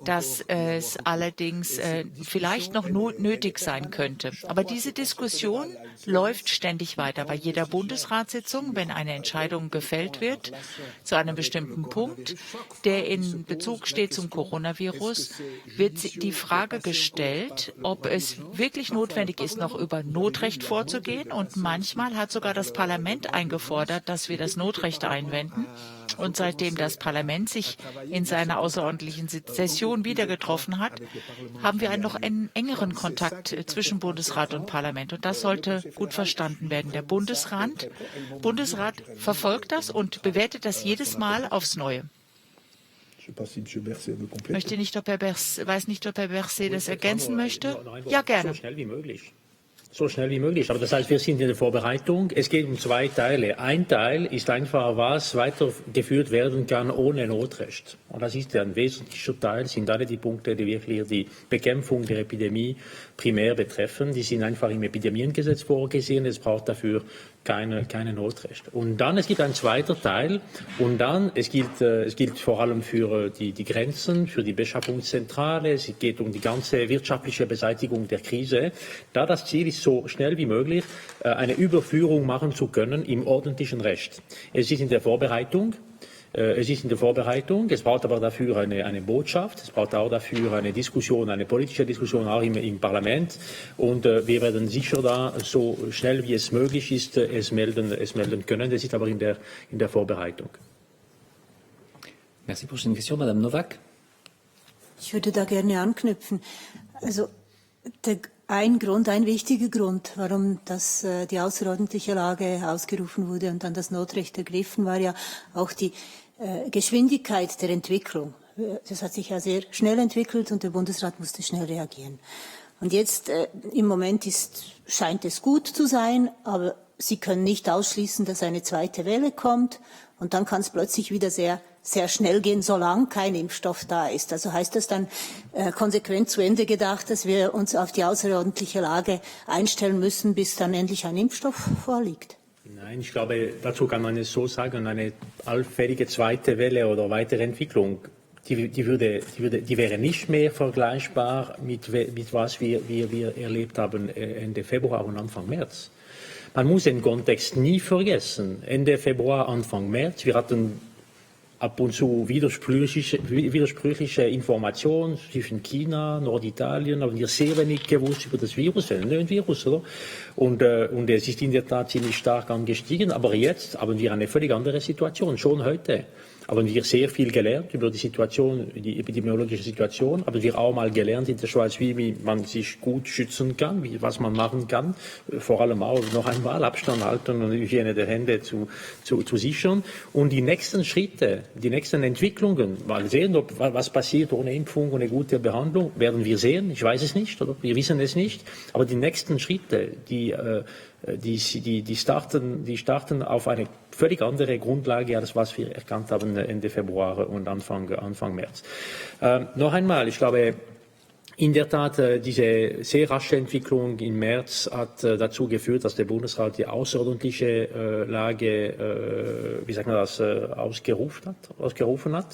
Dass es allerdings vielleicht noch nötig sein könnte. Aber diese Diskussion läuft ständig weiter. Bei jeder Bundesratssitzung, wenn eine Entscheidung gefällt wird, zu einem bestimmten Punkt, der in Bezug steht zum Coronavirus, wird die Frage gestellt, ob es wirklich notwendig ist, noch über Notrecht vorzugehen. Und manchmal hat sogar das Parlament eingefordert, dass wir das Notrecht einwenden. Und seitdem das Parlament sich in seiner außerordentlichen Session wieder getroffen hat, haben wir einen noch engeren Kontakt zwischen Bundesrat und Parlament. Und das sollte gut verstanden werden. Der Bundesrat verfolgt das und bewertet das jedes Mal aufs Neue. Ich weiß nicht, ob Herr Berset das ergänzen möchte. Ja, gerne. So schnell wie möglich. So schnell wie möglich. Aber das heißt, wir sind in der Vorbereitung. Es geht um 2 Teile. Ein Teil ist einfach, was weitergeführt werden kann ohne Notrecht. Und das ist ein wesentlicher Teil, sind alle die Punkte, die wirklich die Bekämpfung der Epidemie primär betreffen. Die sind einfach im Epidemiengesetz vorgesehen. Es braucht dafür keine Notrecht. Und dann, es gibt ein zweiter Teil. Und dann, es gilt vor allem für die Grenzen, für die Beschaffungszentrale. Es geht um die ganze wirtschaftliche Beseitigung der Krise. Da das Ziel ist, so schnell wie möglich eine Überführung machen zu können im ordentlichen Recht. Es ist in der Vorbereitung. Es braucht aber dafür eine Botschaft, es braucht auch dafür eine Diskussion, eine politische Diskussion auch im Parlament. Und wir werden sicher da so schnell wie es möglich ist, es melden können. Das ist aber in der Vorbereitung. Merci. Prochaine question, Madame Novak. Ich würde da gerne anknüpfen. Also ein wichtiger Grund, warum die außerordentliche Lage ausgerufen wurde und dann das Notrecht ergriffen, war ja auch die Geschwindigkeit der Entwicklung. Das hat sich ja sehr schnell entwickelt und der Bundesrat musste schnell reagieren. Und jetzt im Moment scheint es gut zu sein, aber Sie können nicht ausschließen, dass eine zweite Welle kommt und dann kann es plötzlich wieder sehr, sehr schnell gehen, solange kein Impfstoff da ist. Also heißt das dann konsequent zu Ende gedacht, dass wir uns auf die außerordentliche Lage einstellen müssen, bis dann endlich ein Impfstoff vorliegt? Nein, ich glaube, dazu kann man es so sagen, eine allfällige zweite Welle oder weitere Entwicklung, die wäre nicht mehr vergleichbar mit was wir erlebt haben Ende Februar und Anfang März. Man muss den Kontext nie vergessen. Ende Februar, Anfang März, wir hatten ab und zu widersprüchliche Informationen zwischen China, Norditalien, haben wir sehr wenig gewusst über das Virus, ein neues Virus, oder? Und es ist in der Tat ziemlich stark angestiegen, aber jetzt haben wir eine völlig andere Situation, schon heute. Haben wir sehr viel gelernt über die Situation, die epidemiologische Situation, haben wir auch mal gelernt in der Schweiz, wie man sich gut schützen kann, was man machen kann, vor allem auch noch einmal Abstand halten und Hygiene der Hände zu sichern. Und die nächsten Schritte, die nächsten Entwicklungen, mal sehen, was passiert ohne Impfung, ohne gute Behandlung, werden wir sehen. Ich weiß es nicht, oder? Wir wissen es nicht. Aber die nächsten Schritte, die starten auf eine völlig andere Grundlage als was wir erkannt haben Ende Februar und Anfang März. Noch einmal, ich glaube, in der Tat, diese sehr rasche Entwicklung im März hat dazu geführt, dass der Bundesrat die außerordentliche Lage, ausgerufen hat.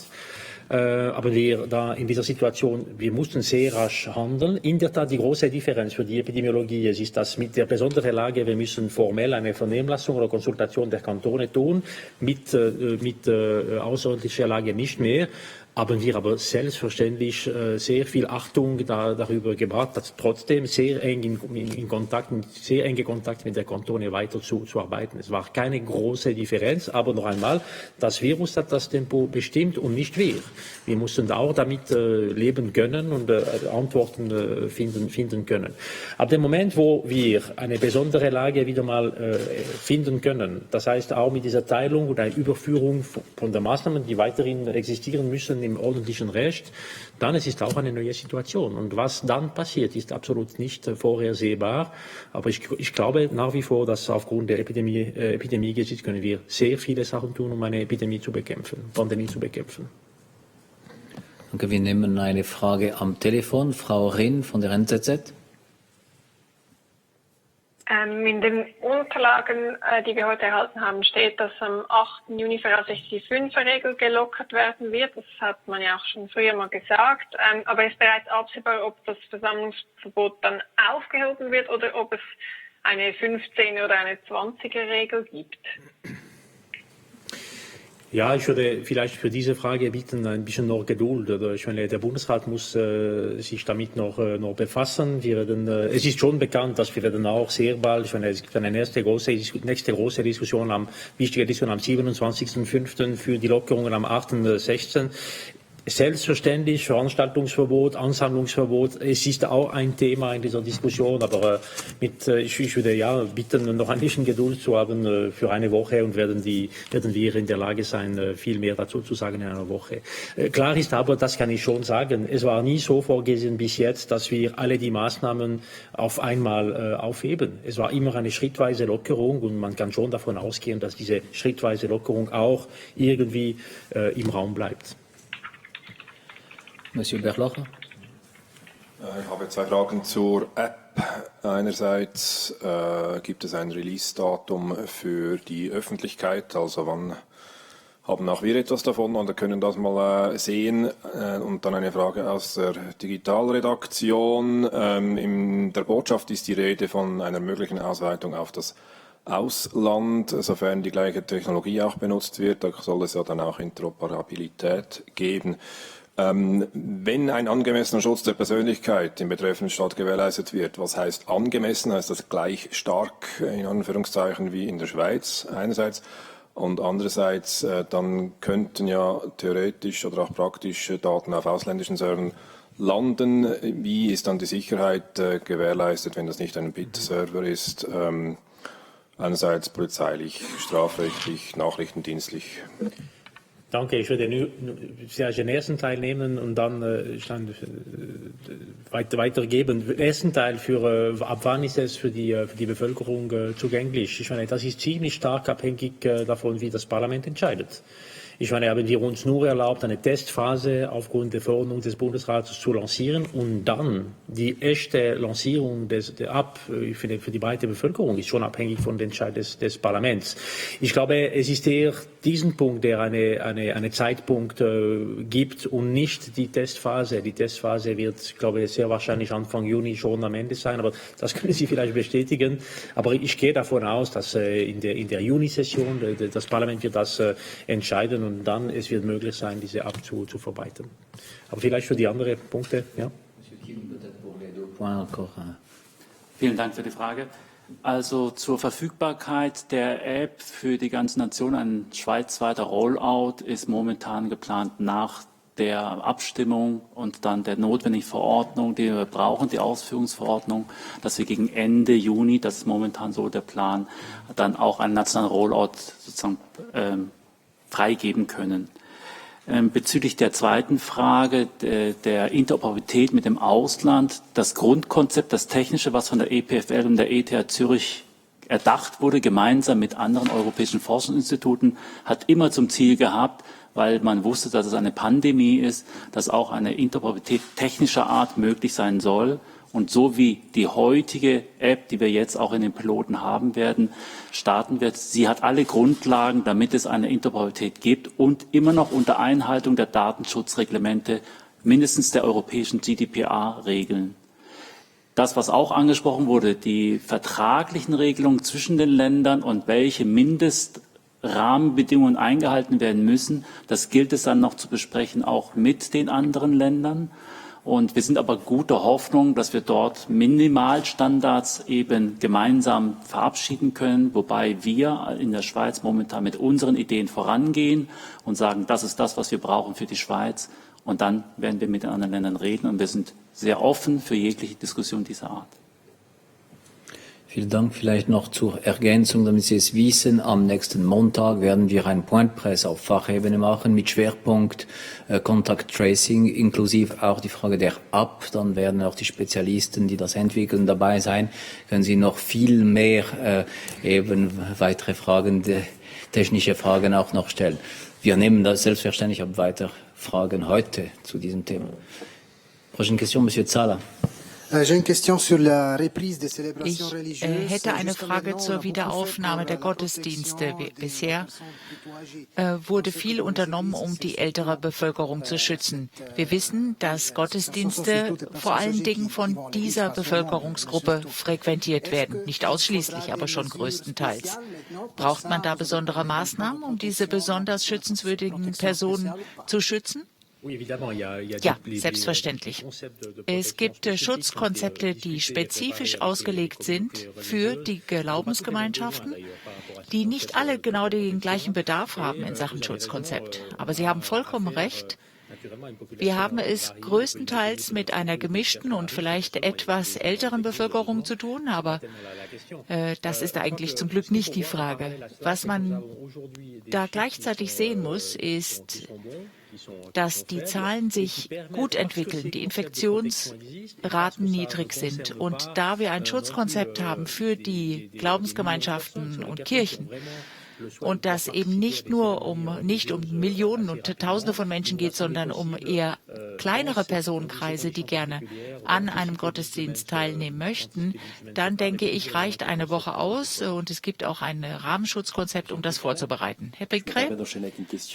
Aber wir da in dieser Situation, wir mussten sehr rasch handeln. In der Tat die große Differenz für die Epidemiologie ist, dass mit der besonderen Lage, wir müssen formell eine Vernehmlassung oder Konsultation der Kantone tun, mit außerordentlicher Lage nicht mehr. Haben wir aber selbstverständlich sehr viel Achtung darüber gebracht, dass trotzdem sehr enge Kontakt mit der Kantone weiter zu arbeiten. Es war keine große Differenz, aber noch einmal, das Virus hat das Tempo bestimmt und nicht wir. Wir mussten auch damit leben können und Antworten finden können. Ab dem Moment, wo wir eine besondere Lage wieder mal finden können, das heißt auch mit dieser Teilung und einer Überführung von den Maßnahmen, die weiterhin existieren müssen, im ordentlichen Recht, dann es ist auch eine neue Situation. Und was dann passiert, ist absolut nicht vorhersehbar. Aber ich glaube nach wie vor, dass aufgrund der Epidemiegesetz können wir sehr viele Sachen tun, um eine Pandemie zu bekämpfen. Danke, wir nehmen eine Frage am Telefon. Frau Rinn von der NZZ. In den Unterlagen, die wir heute erhalten haben, steht, dass am 8. Juni voraussichtlich die 5er-Regel gelockert werden wird. Das hat man ja auch schon früher mal gesagt. Aber ist bereits absehbar, ob das Versammlungsverbot dann aufgehoben wird oder ob es eine 15- oder eine 20er-Regel gibt? Ja, ich würde vielleicht für diese Frage bitten, ein bisschen noch Geduld. Ich meine, der Bundesrat muss sich damit noch befassen. Es ist schon bekannt, dass wir werden auch sehr bald, ich meine, es gibt eine nächste große Diskussion, wichtige Diskussion am 27.05. für die Lockerungen am 8.16. Selbstverständlich, Veranstaltungsverbot, Ansammlungsverbot, es ist auch ein Thema in dieser Diskussion, aber ich würde bitten, noch ein bisschen Geduld zu haben für eine Woche und werden wir in der Lage sein, viel mehr dazu zu sagen in einer Woche. Klar ist aber, das kann ich schon sagen, es war nie so vorgesehen bis jetzt, dass wir alle die Maßnahmen auf einmal aufheben. Es war immer eine schrittweise Lockerung und man kann schon davon ausgehen, dass diese schrittweise Lockerung auch irgendwie im Raum bleibt. Monsieur Berlocher. Ich habe 2 Fragen zur App. Einerseits gibt es ein Release-Datum für die Öffentlichkeit, also wann haben auch wir etwas davon oder können das mal sehen? Und dann eine Frage aus der Digitalredaktion. In der Botschaft ist die Rede von einer möglichen Ausweitung auf das Ausland, sofern die gleiche Technologie auch benutzt wird. Da soll es ja dann auch Interoperabilität geben. Wenn ein angemessener Schutz der Persönlichkeit im betreffenden Staat gewährleistet wird, was heißt angemessen? Heißt das gleich stark, in Anführungszeichen, wie in der Schweiz einerseits? Und andererseits, dann könnten ja theoretisch oder auch praktisch Daten auf ausländischen Servern landen. Wie ist dann die Sicherheit gewährleistet, wenn das nicht ein BIT-Server ist? Einerseits polizeilich, strafrechtlich, nachrichtendienstlich. Danke, ich würde nur den ersten Teil nehmen und dann weitergeben. Den ersten Teil ab wann ist es für die Bevölkerung zugänglich? Ich meine, das ist ziemlich stark abhängig davon, wie das Parlament entscheidet. Ich meine, haben wir uns nur erlaubt, eine Testphase aufgrund der Verordnung des Bundesrates zu lancieren und dann die echte Lancierung der App für die breite Bevölkerung ist schon abhängig von dem Entscheid des Parlaments. Ich glaube, es ist eher diesen Punkt, der eine Zeitpunkt gibt und nicht die Testphase. Die Testphase wird, glaube ich, sehr wahrscheinlich Anfang Juni schon am Ende sein, aber das können Sie vielleicht bestätigen. Aber ich gehe davon aus, dass in der Juni-Session das Parlament wird das entscheiden und dann es wird möglich sein, diese App zu verbreiten. Aber vielleicht für die anderen Punkte, ja. Vielen Dank für die Frage. Also zur Verfügbarkeit der App für die ganze Nation, ein schweizweiter Rollout ist momentan geplant nach der Abstimmung und dann der notwendigen Verordnung, die wir brauchen, die Ausführungsverordnung, dass wir gegen Ende Juni, das ist momentan so der Plan, dann auch einen nationalen Rollout sozusagen freigeben können. Bezüglich der zweiten Frage der Interoperabilität mit dem Ausland, das Grundkonzept, das Technische, was von der EPFL und der ETH Zürich erdacht wurde, gemeinsam mit anderen europäischen Forschungsinstituten, hat immer zum Ziel gehabt, weil man wusste, dass es eine Pandemie ist, dass auch eine Interoperabilität technischer Art möglich sein soll. Und so wie die heutige App, die wir jetzt auch in den Piloten haben werden, starten wird, sie hat alle Grundlagen, damit es eine Interoperabilität gibt und immer noch unter Einhaltung der Datenschutzreglemente, mindestens der europäischen GDPR-Regeln. Das, was auch angesprochen wurde, die vertraglichen Regelungen zwischen den Ländern und welche Mindestrahmenbedingungen eingehalten werden müssen, das gilt es dann noch zu besprechen, auch mit den anderen Ländern. Und wir sind aber guter Hoffnung, dass wir dort Minimalstandards eben gemeinsam verabschieden können, wobei wir in der Schweiz momentan mit unseren Ideen vorangehen und sagen, das ist das, was wir brauchen für die Schweiz. Und dann werden wir mit den anderen Ländern reden und wir sind sehr offen für jegliche Diskussion dieser Art. Vielen Dank. Vielleicht noch zur Ergänzung, damit Sie es wissen. Am nächsten Montag werden wir ein Point Press auf Fachebene machen mit Schwerpunkt Contact Tracing, inklusive auch die Frage der App. Dann werden auch die Spezialisten, die das entwickeln, dabei sein. Können Sie noch viel mehr eben weitere Fragen, technische Fragen auch noch stellen. Wir nehmen das selbstverständlich ab weiter Fragen heute zu diesem Thema. Prochaine question, Monsieur Zala. Ich hätte eine Frage zur Wiederaufnahme der Gottesdienste. Bisher wurde viel unternommen, um die ältere Bevölkerung zu schützen. Wir wissen, dass Gottesdienste vor allen Dingen von dieser Bevölkerungsgruppe frequentiert werden. Nicht ausschließlich, aber schon größtenteils. Braucht man da besondere Maßnahmen, um diese besonders schützenswürdigen Personen zu schützen? Ja, selbstverständlich. Es gibt Schutzkonzepte, die spezifisch ausgelegt sind für die Glaubensgemeinschaften, die nicht alle genau den gleichen Bedarf haben in Sachen Schutzkonzept. Aber Sie haben vollkommen recht. Wir haben es größtenteils mit einer gemischten und vielleicht etwas älteren Bevölkerung zu tun, aber das ist eigentlich zum Glück nicht die Frage. Was man da gleichzeitig sehen muss, ist, dass die Zahlen sich gut entwickeln, die Infektionsraten niedrig sind. Und da wir ein Schutzkonzept haben für die Glaubensgemeinschaften und Kirchen, und dass eben nicht um Millionen und Tausende von Menschen geht, sondern um eher kleinere Personenkreise, die gerne an einem Gottesdienst teilnehmen möchten, dann denke ich, reicht eine Woche aus und es gibt auch ein Rahmenschutzkonzept, um das vorzubereiten. Herr Becquerel?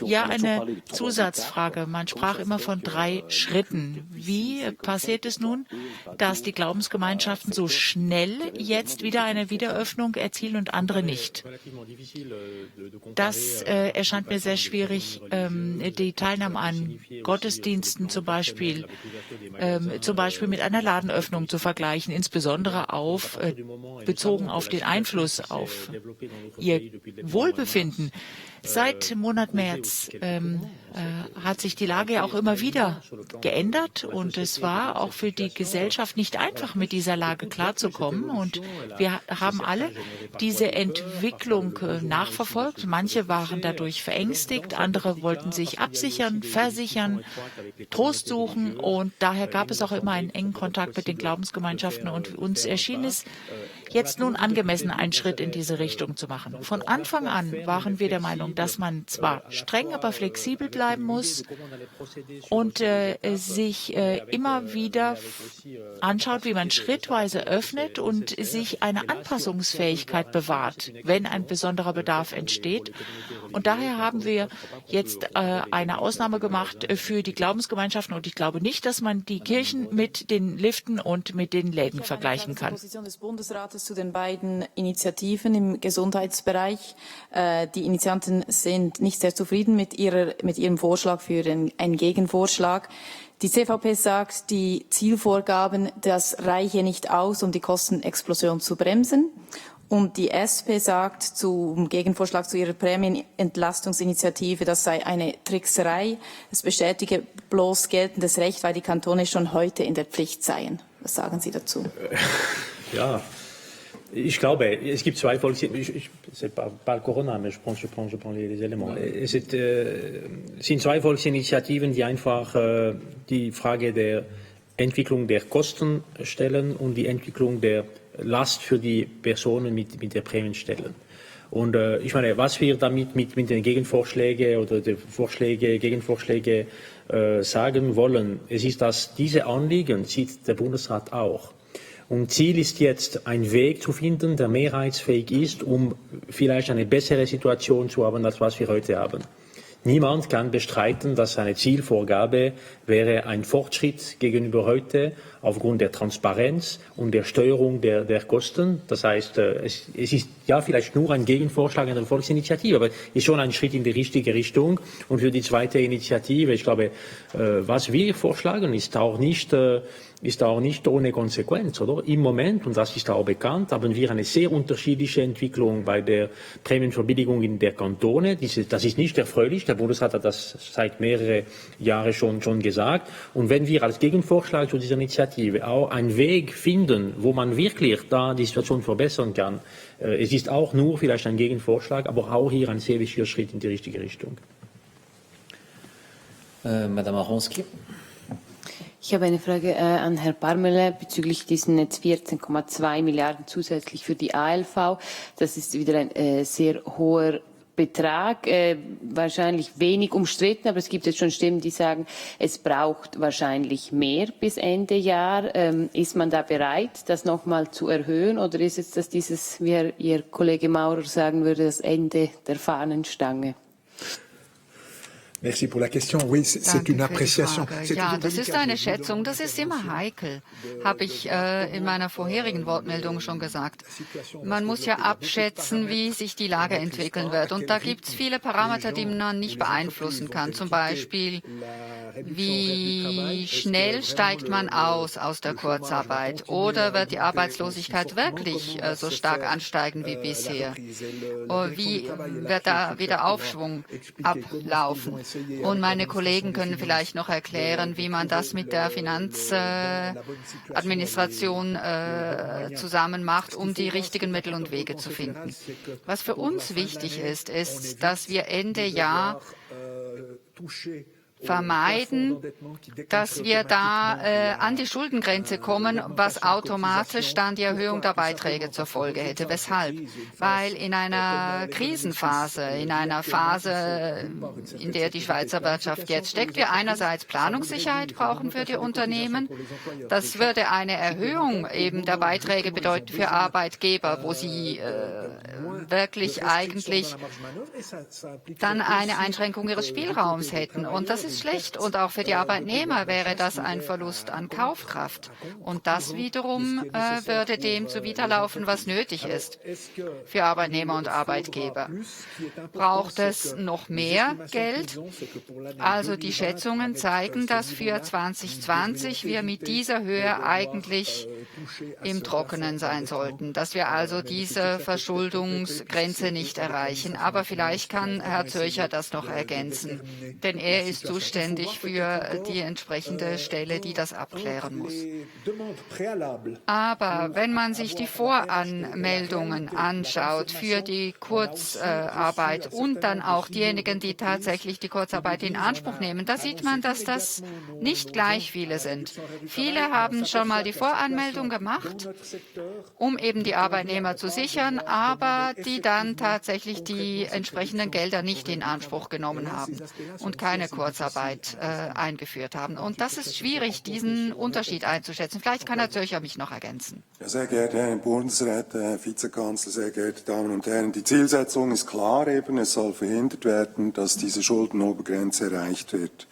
Ja, eine Zusatzfrage. Man sprach immer von 3 Schritten. Wie passiert es nun, dass die Glaubensgemeinschaften so schnell jetzt wieder eine Wiederöffnung erzielen und andere nicht? Das erscheint mir sehr schwierig, die Teilnahme an Gottesdiensten zum Beispiel mit einer Ladenöffnung zu vergleichen, insbesondere bezogen auf den Einfluss auf ihr Wohlbefinden. Seit Monat März hat sich die Lage ja auch immer wieder geändert und es war auch für die Gesellschaft nicht einfach, mit dieser Lage klarzukommen. Und wir haben alle diese Entwicklung nachverfolgt. Manche waren dadurch verängstigt, andere wollten sich absichern, versichern, Trost suchen und daher gab es auch immer einen engen Kontakt mit den Glaubensgemeinschaften und uns erschien es jetzt nun angemessen, einen Schritt in diese Richtung zu machen. Von Anfang an waren wir der Meinung, dass man zwar streng, aber flexibel bleiben muss und sich immer wieder anschaut, wie man schrittweise öffnet und sich eine Anpassungsfähigkeit bewahrt, wenn ein besonderer Bedarf entsteht. Und daher haben wir jetzt eine Ausnahme gemacht für die Glaubensgemeinschaften und ich glaube nicht, dass man die Kirchen mit den Liften und mit den Läden vergleichen kann. Zu den beiden Initiativen im Gesundheitsbereich. Die Initianten sind nicht sehr zufrieden mit ihrem Vorschlag für einen Gegenvorschlag. Die CVP sagt, die Zielvorgaben, das reiche nicht aus, um die Kostenexplosion zu bremsen. Und die SP sagt zum Gegenvorschlag zu ihrer Prämienentlastungsinitiative, das sei eine Trickserei. Es bestätige bloß geltendes Recht, weil die Kantone schon heute in der Pflicht seien. Was sagen Sie dazu? Ja. Ich glaube, es gibt 2 Volksinitiativen. C'est pas Corona, mais je prends les éléments. Es sind 2 Volksinitiativen, die einfach die Frage der Entwicklung der Kosten stellen und die Entwicklung der Last für die Personen mit der Prämien stellen. Und ich meine, was wir damit mit den Gegenvorschlägen oder den Gegenvorschläge sagen wollen, es ist, dass diese Anliegen sieht der Bundesrat auch. Und Ziel ist jetzt, einen Weg zu finden, der mehrheitsfähig ist, um vielleicht eine bessere Situation zu haben, als was wir heute haben. Niemand kann bestreiten, dass eine Zielvorgabe wäre ein Fortschritt gegenüber heute aufgrund der Transparenz und der Steuerung der Kosten. Das heißt, es ist ja vielleicht nur ein Gegenvorschlag einer Volksinitiative, aber es ist schon ein Schritt in die richtige Richtung. Und für die zweite Initiative, ich glaube, was wir vorschlagen, ist auch nicht ohne Konsequenz, oder? Im Moment, und das ist auch bekannt, haben wir eine sehr unterschiedliche Entwicklung bei der Prämienverbilligung in der Kantone. Das ist nicht erfreulich. Der Bundesrat hat das seit mehreren Jahren schon gesagt. Und wenn wir als Gegenvorschlag zu dieser Initiative auch einen Weg finden, wo man wirklich da die Situation verbessern kann, es ist auch nur vielleicht ein Gegenvorschlag, aber auch hier ein sehr wichtiger Schritt in die richtige Richtung. Madame Aronski. Ich habe eine Frage an Herrn Parmele bezüglich diesen jetzt 14,2 Milliarden zusätzlich für die ALV. Das ist wieder ein sehr hoher Betrag, wahrscheinlich wenig umstritten, aber es gibt jetzt schon Stimmen, die sagen, es braucht wahrscheinlich mehr bis Ende Jahr. Ist man da bereit, das nochmal zu erhöhen, oder ist es das wie Ihr Kollege Maurer sagen würde, das Ende der Fahnenstange? Merci pour la question. Oui, c'est une appréciation. Ja, das ist eine Schätzung. Das ist immer heikel, habe ich in meiner vorherigen Wortmeldung schon gesagt. Man muss ja abschätzen, wie sich die Lage entwickeln wird. Und da gibt es viele Parameter, die man nicht beeinflussen kann. Zum Beispiel, wie schnell steigt man aus der Kurzarbeit? Oder wird die Arbeitslosigkeit wirklich so stark ansteigen wie bisher? Wie wird da wieder Aufschwung ablaufen? Und meine Kollegen können vielleicht noch erklären, wie man das mit der Finanzadministration zusammen macht, um die richtigen Mittel und Wege zu finden. Was für uns wichtig ist, dass wir Ende Jahr vermeiden, dass wir da an die Schuldengrenze kommen, was automatisch dann die Erhöhung der Beiträge zur Folge hätte. Weshalb? Weil in einer Krisenphase, in einer Phase, in der die Schweizer Wirtschaft jetzt steckt, wir einerseits Planungssicherheit brauchen für die Unternehmen. Das würde eine Erhöhung eben der Beiträge bedeuten für Arbeitgeber, wo sie wirklich eigentlich dann eine Einschränkung ihres Spielraums hätten. Und das ist schlecht. Und auch für die Arbeitnehmer wäre das ein Verlust an Kaufkraft. Und das wiederum würde dem zuwiderlaufen, was nötig ist für Arbeitnehmer und Arbeitgeber. Braucht es noch mehr Geld? Also die Schätzungen zeigen, dass für 2020 wir mit dieser Höhe eigentlich im Trockenen sein sollten, dass wir also diese Verschuldungsgrenze nicht erreichen. Aber vielleicht kann Herr Zürcher das noch ergänzen, denn er ist zuständig für die entsprechende Stelle, die das abklären muss. Aber wenn man sich die Voranmeldungen anschaut für die Kurzarbeit und dann auch diejenigen, die tatsächlich die Kurzarbeit in Anspruch nehmen, da sieht man, dass das nicht gleich viele sind. Viele haben schon mal die Voranmeldung gemacht, um eben die Arbeitnehmer zu sichern, aber die dann tatsächlich die entsprechenden Gelder nicht in Anspruch genommen haben und keine Kurzarbeit eingeführt haben. Und das ist schwierig, diesen Unterschied einzuschätzen. Vielleicht kann Herr Zürcher mich noch ergänzen. Ja, sehr geehrter Herr Bundesrat, Herr Vizekanzler, sehr geehrte Damen und Herren, die Zielsetzung ist klar eben, es soll verhindert werden, dass diese Schuldenobergrenze erreicht wird.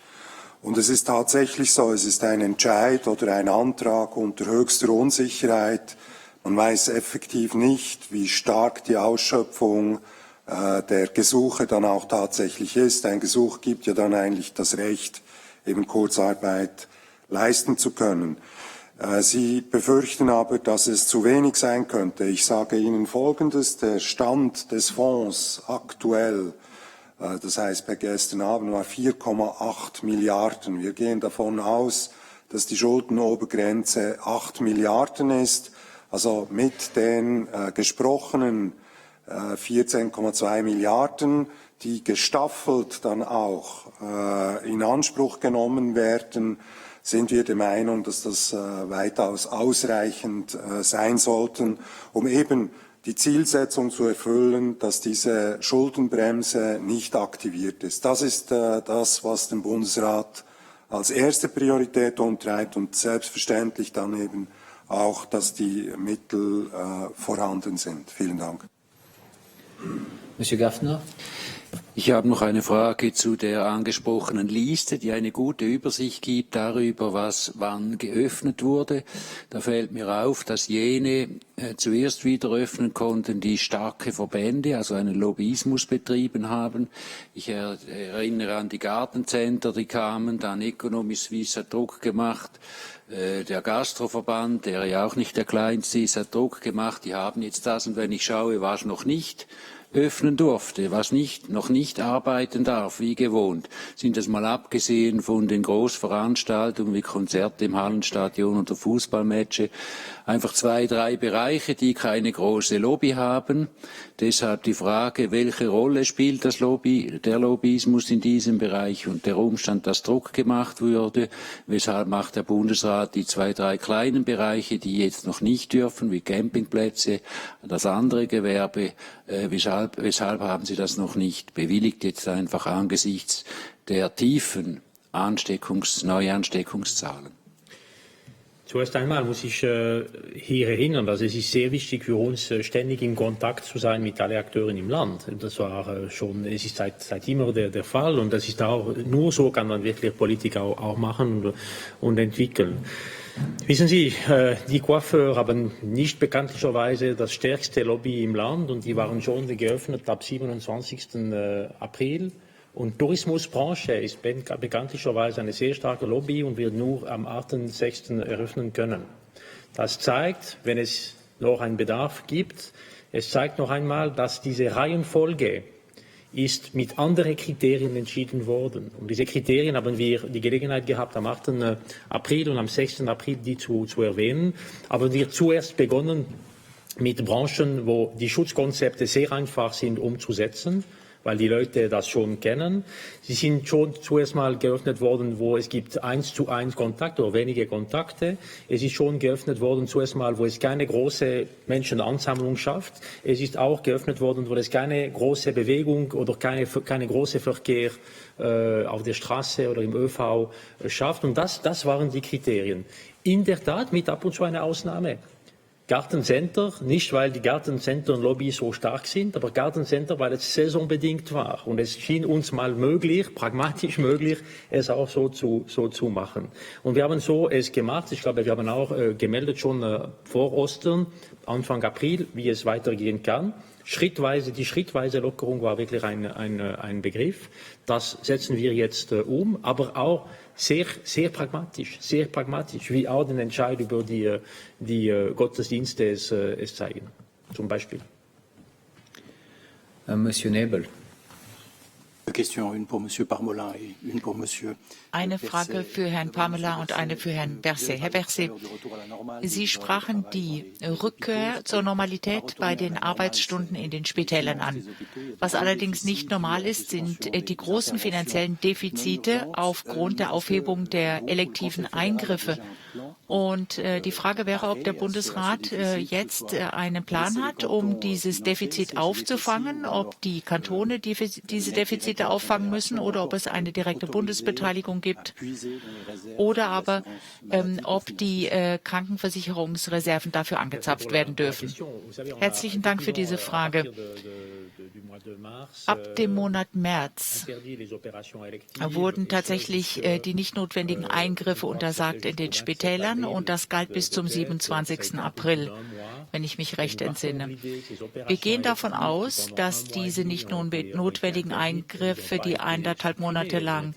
Und es ist tatsächlich so, es ist ein Entscheid oder ein Antrag unter höchster Unsicherheit. Man weiß effektiv nicht, wie stark die Ausschöpfung der Gesuche dann auch tatsächlich ist. Ein Gesuch gibt ja dann eigentlich das Recht, eben Kurzarbeit leisten zu können. Sie befürchten aber, dass es zu wenig sein könnte. Ich sage Ihnen Folgendes, der Stand des Fonds aktuell, das heißt per gestern Abend, war 4,8 Milliarden. Wir gehen davon aus, dass die Schuldenobergrenze 8 Milliarden ist. Also mit den gesprochenen 14,2 Milliarden, die gestaffelt dann auch in Anspruch genommen werden, sind wir der Meinung, dass das weitaus ausreichend sein sollten, um eben die Zielsetzung zu erfüllen, dass diese Schuldenbremse nicht aktiviert ist. Das ist das, was den Bundesrat als erste Priorität umtreibt und selbstverständlich dann eben auch, dass die Mittel vorhanden sind. Vielen Dank. Monsieur Gaffner. Ich habe noch eine Frage zu der angesprochenen Liste, die eine gute Übersicht gibt darüber, was wann geöffnet wurde. Da fällt mir auf, dass jene zuerst wieder öffnen konnten, die starke Verbände, also einen Lobbyismus betrieben haben. Ich erinnere an die Gartencenter, die kamen, dann Economy Suisse hat Druck gemacht. Der Gastroverband, der ja auch nicht der kleinste ist, hat Druck gemacht. Die haben jetzt das, und wenn ich schaue, was noch nicht öffnen durfte, was noch nicht arbeiten darf, wie gewohnt, sind das mal abgesehen von den Großveranstaltungen wie Konzerte im Hallenstadion oder Fußballmatches, einfach 2, 3 Bereiche, die keine große Lobby haben. Deshalb die Frage, welche Rolle spielt der Lobbyismus in diesem Bereich und der Umstand, dass Druck gemacht wurde? Weshalb macht der Bundesrat die 2, 3 kleinen Bereiche, die jetzt noch nicht dürfen, wie Campingplätze, das andere Gewerbe? Weshalb haben Sie das noch nicht bewilligt, jetzt einfach angesichts der tiefen Neuansteckungszahlen? Zuerst einmal muss ich hier erinnern, dass es ist sehr wichtig für uns, ständig in Kontakt zu sein mit allen Akteuren im Land. Das war es ist seit immer der Fall, und das ist auch, nur so kann man wirklich Politik auch machen und entwickeln. Wissen Sie, die Coiffeurs haben nicht bekanntlicherweise das stärkste Lobby im Land, und die waren schon geöffnet ab 27. April. Und Tourismusbranche ist bekanntlicherweise eine sehr starke Lobby und wird nur am 8.6. eröffnen können. Das zeigt, wenn es noch einen Bedarf gibt, es zeigt noch einmal, dass diese Reihenfolge ist mit anderen Kriterien entschieden worden. Und diese Kriterien haben wir die Gelegenheit gehabt, am 8. April und am 6. April die zu erwähnen. Aber wir zuerst begonnen mit Branchen, wo die Schutzkonzepte sehr einfach sind umzusetzen, weil die Leute das schon kennen. Sie sind schon zuerst mal geöffnet worden, wo es gibt 1:1 Kontakte oder wenige Kontakte. Es ist schon geöffnet worden zuerst mal, wo es keine große Menschenansammlung schafft. Es ist auch geöffnet worden, wo es keine große Bewegung oder keine große Verkehr auf der Straße oder im ÖV schafft. Und das waren die Kriterien. In der Tat mit ab und zu einer Ausnahme. Gartencenter, nicht weil die Gartencenter-Lobby so stark sind, aber Gartencenter, weil es saisonbedingt war. Und es schien uns mal möglich, pragmatisch möglich, es auch so zu machen. Und wir haben so es gemacht. Ich glaube, wir haben auch gemeldet schon vor Ostern, Anfang April, wie es weitergehen kann. Die schrittweise Lockerung war wirklich ein Begriff. Das setzen wir jetzt aber auch sehr pragmatisch, wie auch den Entscheid über die Gottesdienste es zeigen, zum Beispiel. Monsieur Nebel. Eine Frage für Herrn Pamela und eine für Herrn Berset. Herr Berset, Sie sprachen die Rückkehr zur Normalität bei den Arbeitsstunden in den Spitälern an. Was allerdings nicht normal ist, sind die großen finanziellen Defizite aufgrund der Aufhebung der elektiven Eingriffe. Und die Frage wäre, ob der Bundesrat jetzt einen Plan hat, um dieses Defizit aufzufangen, ob die Kantone diese Defizite auffangen müssen oder ob es eine direkte Bundesbeteiligung gibt oder aber ob die Krankenversicherungsreserven dafür angezapft werden dürfen. Herzlichen Dank für diese Frage. Ab dem Monat März wurden tatsächlich die nicht notwendigen Eingriffe untersagt in den Spitälern und das galt bis zum 27. April, wenn ich mich recht entsinne. Wir gehen davon aus, dass diese nicht notwendigen Eingriffe, die 1,5 Monate lang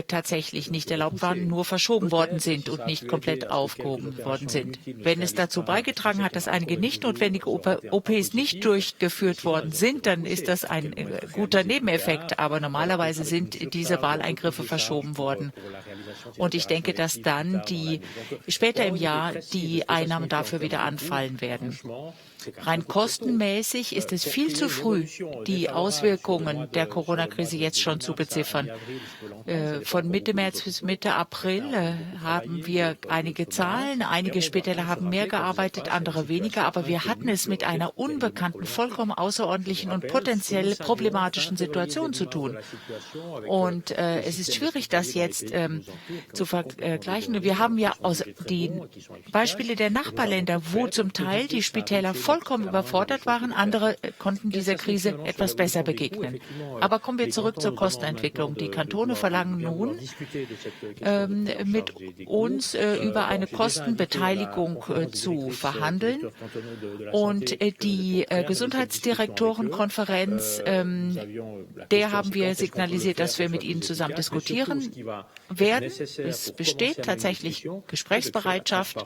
tatsächlich nicht erlaubt waren, nur verschoben worden sind und nicht komplett aufgehoben worden sind. Wenn es dazu beigetragen hat, dass einige nicht notwendige OPs nicht durchgeführt worden sind, dann ist das ein guter Nebeneffekt. Aber normalerweise sind diese Wahleingriffe verschoben worden. Und ich denke, dass dann später im Jahr die Einnahmen dafür wieder anfallen werden. Rein kostenmäßig ist es viel zu früh, die Auswirkungen der Corona-Krise jetzt schon zu beziffern. Von Mitte März bis Mitte April haben wir einige Zahlen. Einige Spitäler haben mehr gearbeitet, andere weniger. Aber wir hatten es mit einer unbekannten, vollkommen außerordentlichen und potenziell problematischen Situation zu tun. Und es ist schwierig, das jetzt zu vergleichen. Wir haben ja aus den Beispiele der Nachbarländer, wo zum Teil die Spitäler vollkommen überfordert waren, andere konnten dieser Krise etwas besser begegnen. Aber kommen wir zurück zur Kostenentwicklung. Die Kantone verlangen nun mit uns über eine Kostenbeteiligung zu verhandeln. Und die Gesundheitsdirektorenkonferenz, der haben wir signalisiert, dass wir mit ihnen zusammen diskutieren werden. Es besteht tatsächlich Gesprächsbereitschaft.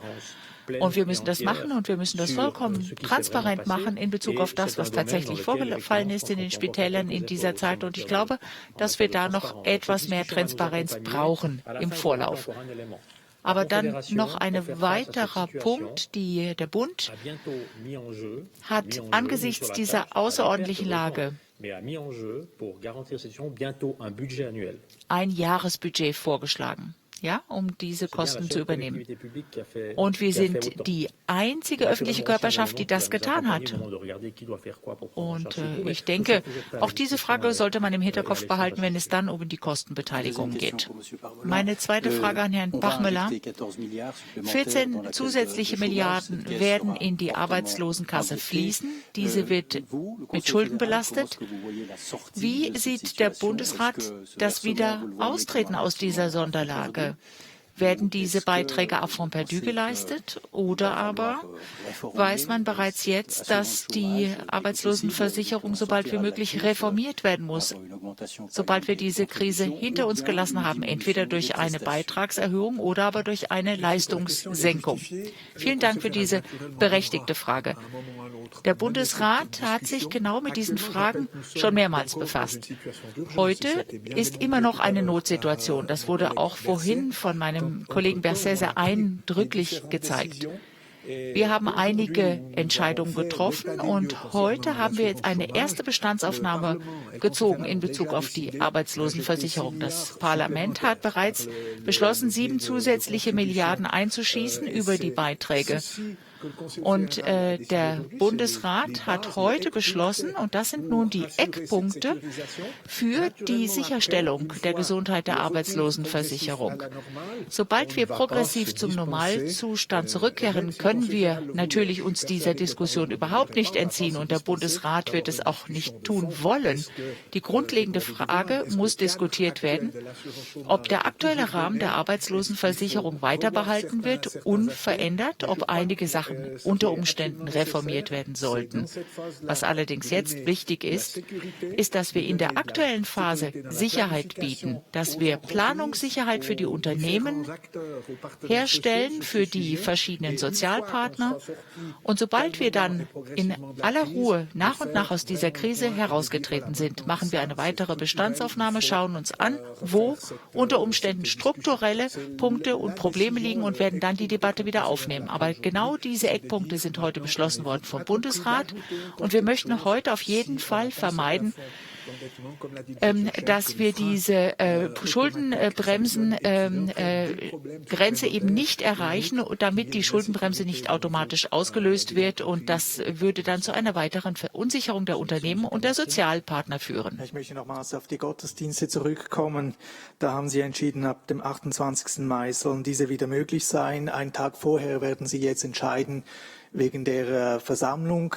Und wir müssen das machen und wir müssen das vollkommen transparent machen in Bezug auf das, was tatsächlich vorgefallen ist in den Spitälern in dieser Zeit. Und ich glaube, dass wir da noch etwas mehr Transparenz brauchen im Vorlauf. Aber dann noch ein weiterer Punkt. Der Bund hat angesichts dieser außerordentlichen Lage ein Jahresbudget vorgeschlagen. Ja, um diese Kosten zu übernehmen. Und wir sind die einzige öffentliche Körperschaft, die das getan hat. Und ich denke, auch diese Frage sollte man im Hinterkopf behalten, wenn es dann um die Kostenbeteiligung geht. Meine zweite Frage an Herrn Pachmela. 14 zusätzliche Milliarden werden in die Arbeitslosenkasse fließen. Diese wird mit Schulden belastet. Wie sieht der Bundesrat das Wiederaustreten aus dieser Sonderlage? Werden diese Beiträge affront perdu geleistet oder aber weiß man bereits jetzt, dass die Arbeitslosenversicherung so bald wie möglich reformiert werden muss, sobald wir diese Krise hinter uns gelassen haben, entweder durch eine Beitragserhöhung oder aber durch eine Leistungssenkung? Vielen Dank für diese berechtigte Frage. Der Bundesrat hat sich genau mit diesen Fragen schon mehrmals befasst. Heute ist immer noch eine Notsituation. Das wurde auch vorhin von meinem Kollegen Berset sehr eindrücklich gezeigt. Wir haben einige Entscheidungen getroffen und heute haben wir jetzt eine erste Bestandsaufnahme gezogen in Bezug auf die Arbeitslosenversicherung. Das Parlament hat bereits beschlossen, 7 zusätzliche Milliarden einzuschießen über die Beiträge. Und der Bundesrat hat heute beschlossen, und das sind nun die Eckpunkte für die Sicherstellung der Gesundheit der Arbeitslosenversicherung. Sobald wir progressiv zum Normalzustand zurückkehren, können wir natürlich uns dieser Diskussion überhaupt nicht entziehen, und der Bundesrat wird es auch nicht tun wollen. Die grundlegende Frage muss diskutiert werden, ob der aktuelle Rahmen der Arbeitslosenversicherung weiterbehalten wird, unverändert, ob einige Sachen unter Umständen reformiert werden sollten. Was allerdings jetzt wichtig ist, ist, dass wir in der aktuellen Phase Sicherheit bieten, dass wir Planungssicherheit für die Unternehmen herstellen, für die verschiedenen Sozialpartner. Und sobald wir dann in aller Ruhe nach und nach aus dieser Krise herausgetreten sind, machen wir eine weitere Bestandsaufnahme, schauen uns an, wo unter Umständen strukturelle Punkte und Probleme liegen und werden dann die Debatte wieder aufnehmen. Aber genau diese Eckpunkte sind heute beschlossen worden vom Bundesrat. Und wir möchten heute auf jeden Fall vermeiden, dass wir diese Schuldenbremsen-Grenze eben nicht erreichen, damit die Schuldenbremse nicht automatisch ausgelöst wird. Und das würde dann zu einer weiteren Verunsicherung der Unternehmen und der Sozialpartner führen. Ich möchte nochmals auf die Gottesdienste zurückkommen. Da haben Sie entschieden, ab dem 28. Mai sollen diese wieder möglich sein. Einen Tag vorher werden Sie jetzt entscheiden, wegen der Versammlung,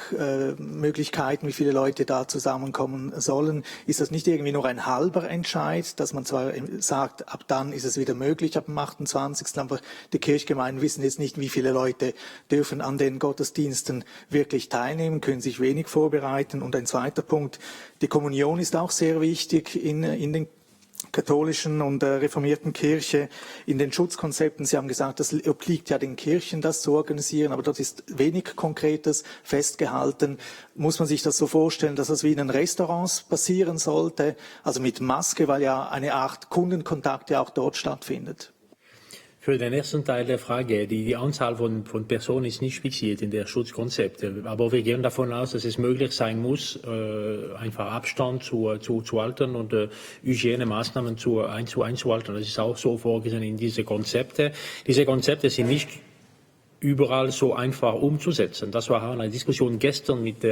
Möglichkeiten, wie viele Leute da zusammenkommen sollen. Ist das nicht irgendwie nur ein halber Entscheid, dass man zwar sagt, ab dann ist es wieder möglich, ab dem 28., aber die Kirchgemeinden wissen jetzt nicht, wie viele Leute dürfen an den Gottesdiensten wirklich teilnehmen, können sich wenig vorbereiten. Und ein zweiter Punkt, die Kommunion ist auch sehr wichtig in den katholischen und reformierten Kirche, in den Schutzkonzepten. Sie haben gesagt, das obliegt ja den Kirchen, das zu organisieren, aber dort ist wenig Konkretes festgehalten. Muss man sich das so vorstellen, dass das wie in den Restaurants passieren sollte, also mit Maske, weil ja eine Art Kundenkontakt ja auch dort stattfindet? Für den ersten Teil der Frage, die Anzahl von Personen ist nicht fixiert in der Schutzkonzepte, aber wir gehen davon aus, dass es möglich sein muss, einfach Abstand zu halten und Hygienemaßnahmen einzuhalten. Das ist auch so vorgesehen in diese Konzepte. Diese Konzepte sind nicht überall so einfach umzusetzen. Das war eine Diskussion gestern mit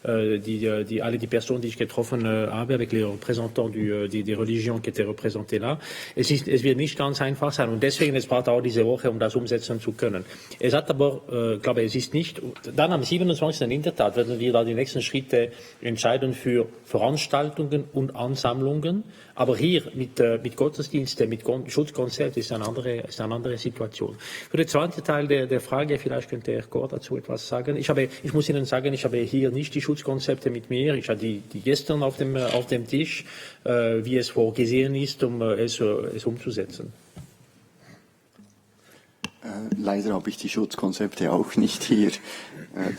alle die Personen, die ich getroffen habe, avec les représentants des religions qui étaient représentés là. Es wird nicht ganz einfach sein und deswegen, es braucht auch diese Woche, um das umsetzen zu können. Es hat aber, glaube ich, es ist nicht, dann am 27. in der Tat werden wir da die nächsten Schritte entscheiden für Veranstaltungen und Ansammlungen. Aber hier mit Gottesdiensten, mit Schutzkonzert ist eine andere Situation. Für den zweiten Teil der Frage, vielleicht könnte Herr Kor dazu etwas sagen. Ich muss Ihnen sagen, ich habe hier nicht die Schutzkonzepte mit mir. Ich habe die gestern auf dem Tisch, wie es vorgesehen ist, um es umzusetzen. Leider habe ich die Schutzkonzepte auch nicht hier,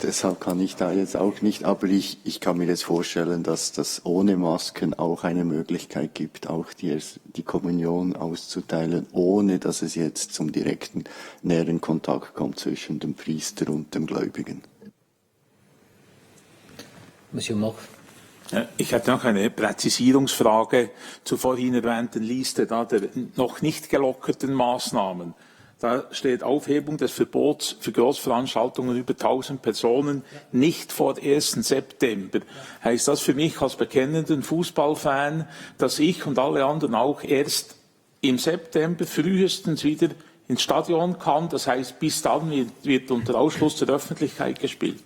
deshalb kann ich da jetzt auch nicht, aber ich kann mir jetzt vorstellen, dass das ohne Masken auch eine Möglichkeit gibt, auch die Kommunion auszuteilen, ohne dass es jetzt zum direkten näheren Kontakt kommt zwischen dem Priester und dem Gläubigen. Monsieur Moch. Ich hätte noch eine Präzisierungsfrage zur vorhin erwähnten Liste der noch nicht gelockerten Maßnahmen. Da steht Aufhebung des Verbots für Großveranstaltungen über 1000 Personen nicht vor 1. September. Heißt das für mich als bekennenden Fußballfan, dass ich und alle anderen auch erst im September frühestens wieder ins Stadion kann? Das heißt, bis dann wird unter Ausschluss der Öffentlichkeit gespielt.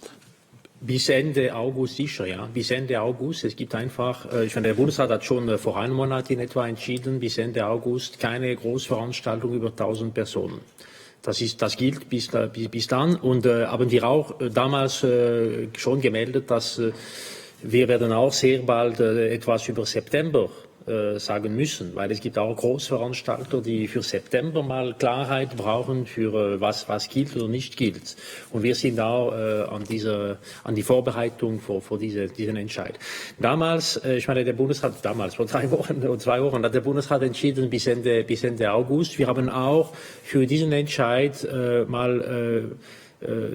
Bis Ende August sicher, ja. Bis Ende August. Es gibt einfach, ich meine, der Bundesrat hat schon vor einem Monat in etwa entschieden, bis Ende August keine Großveranstaltung über 1000 Personen. Das gilt bis dann. Und haben wir auch damals schon gemeldet, dass wir werden auch sehr bald etwas über September sagen müssen, weil es gibt auch Großveranstalter, die für September mal Klarheit brauchen für was gilt oder nicht gilt. Und wir sind auch an die Vorbereitung vor diesen Entscheid. Damals, ich meine, der Bundesrat, vor 3 Wochen oder 2 Wochen, hat der Bundesrat entschieden bis Ende August. Wir haben auch für diesen Entscheid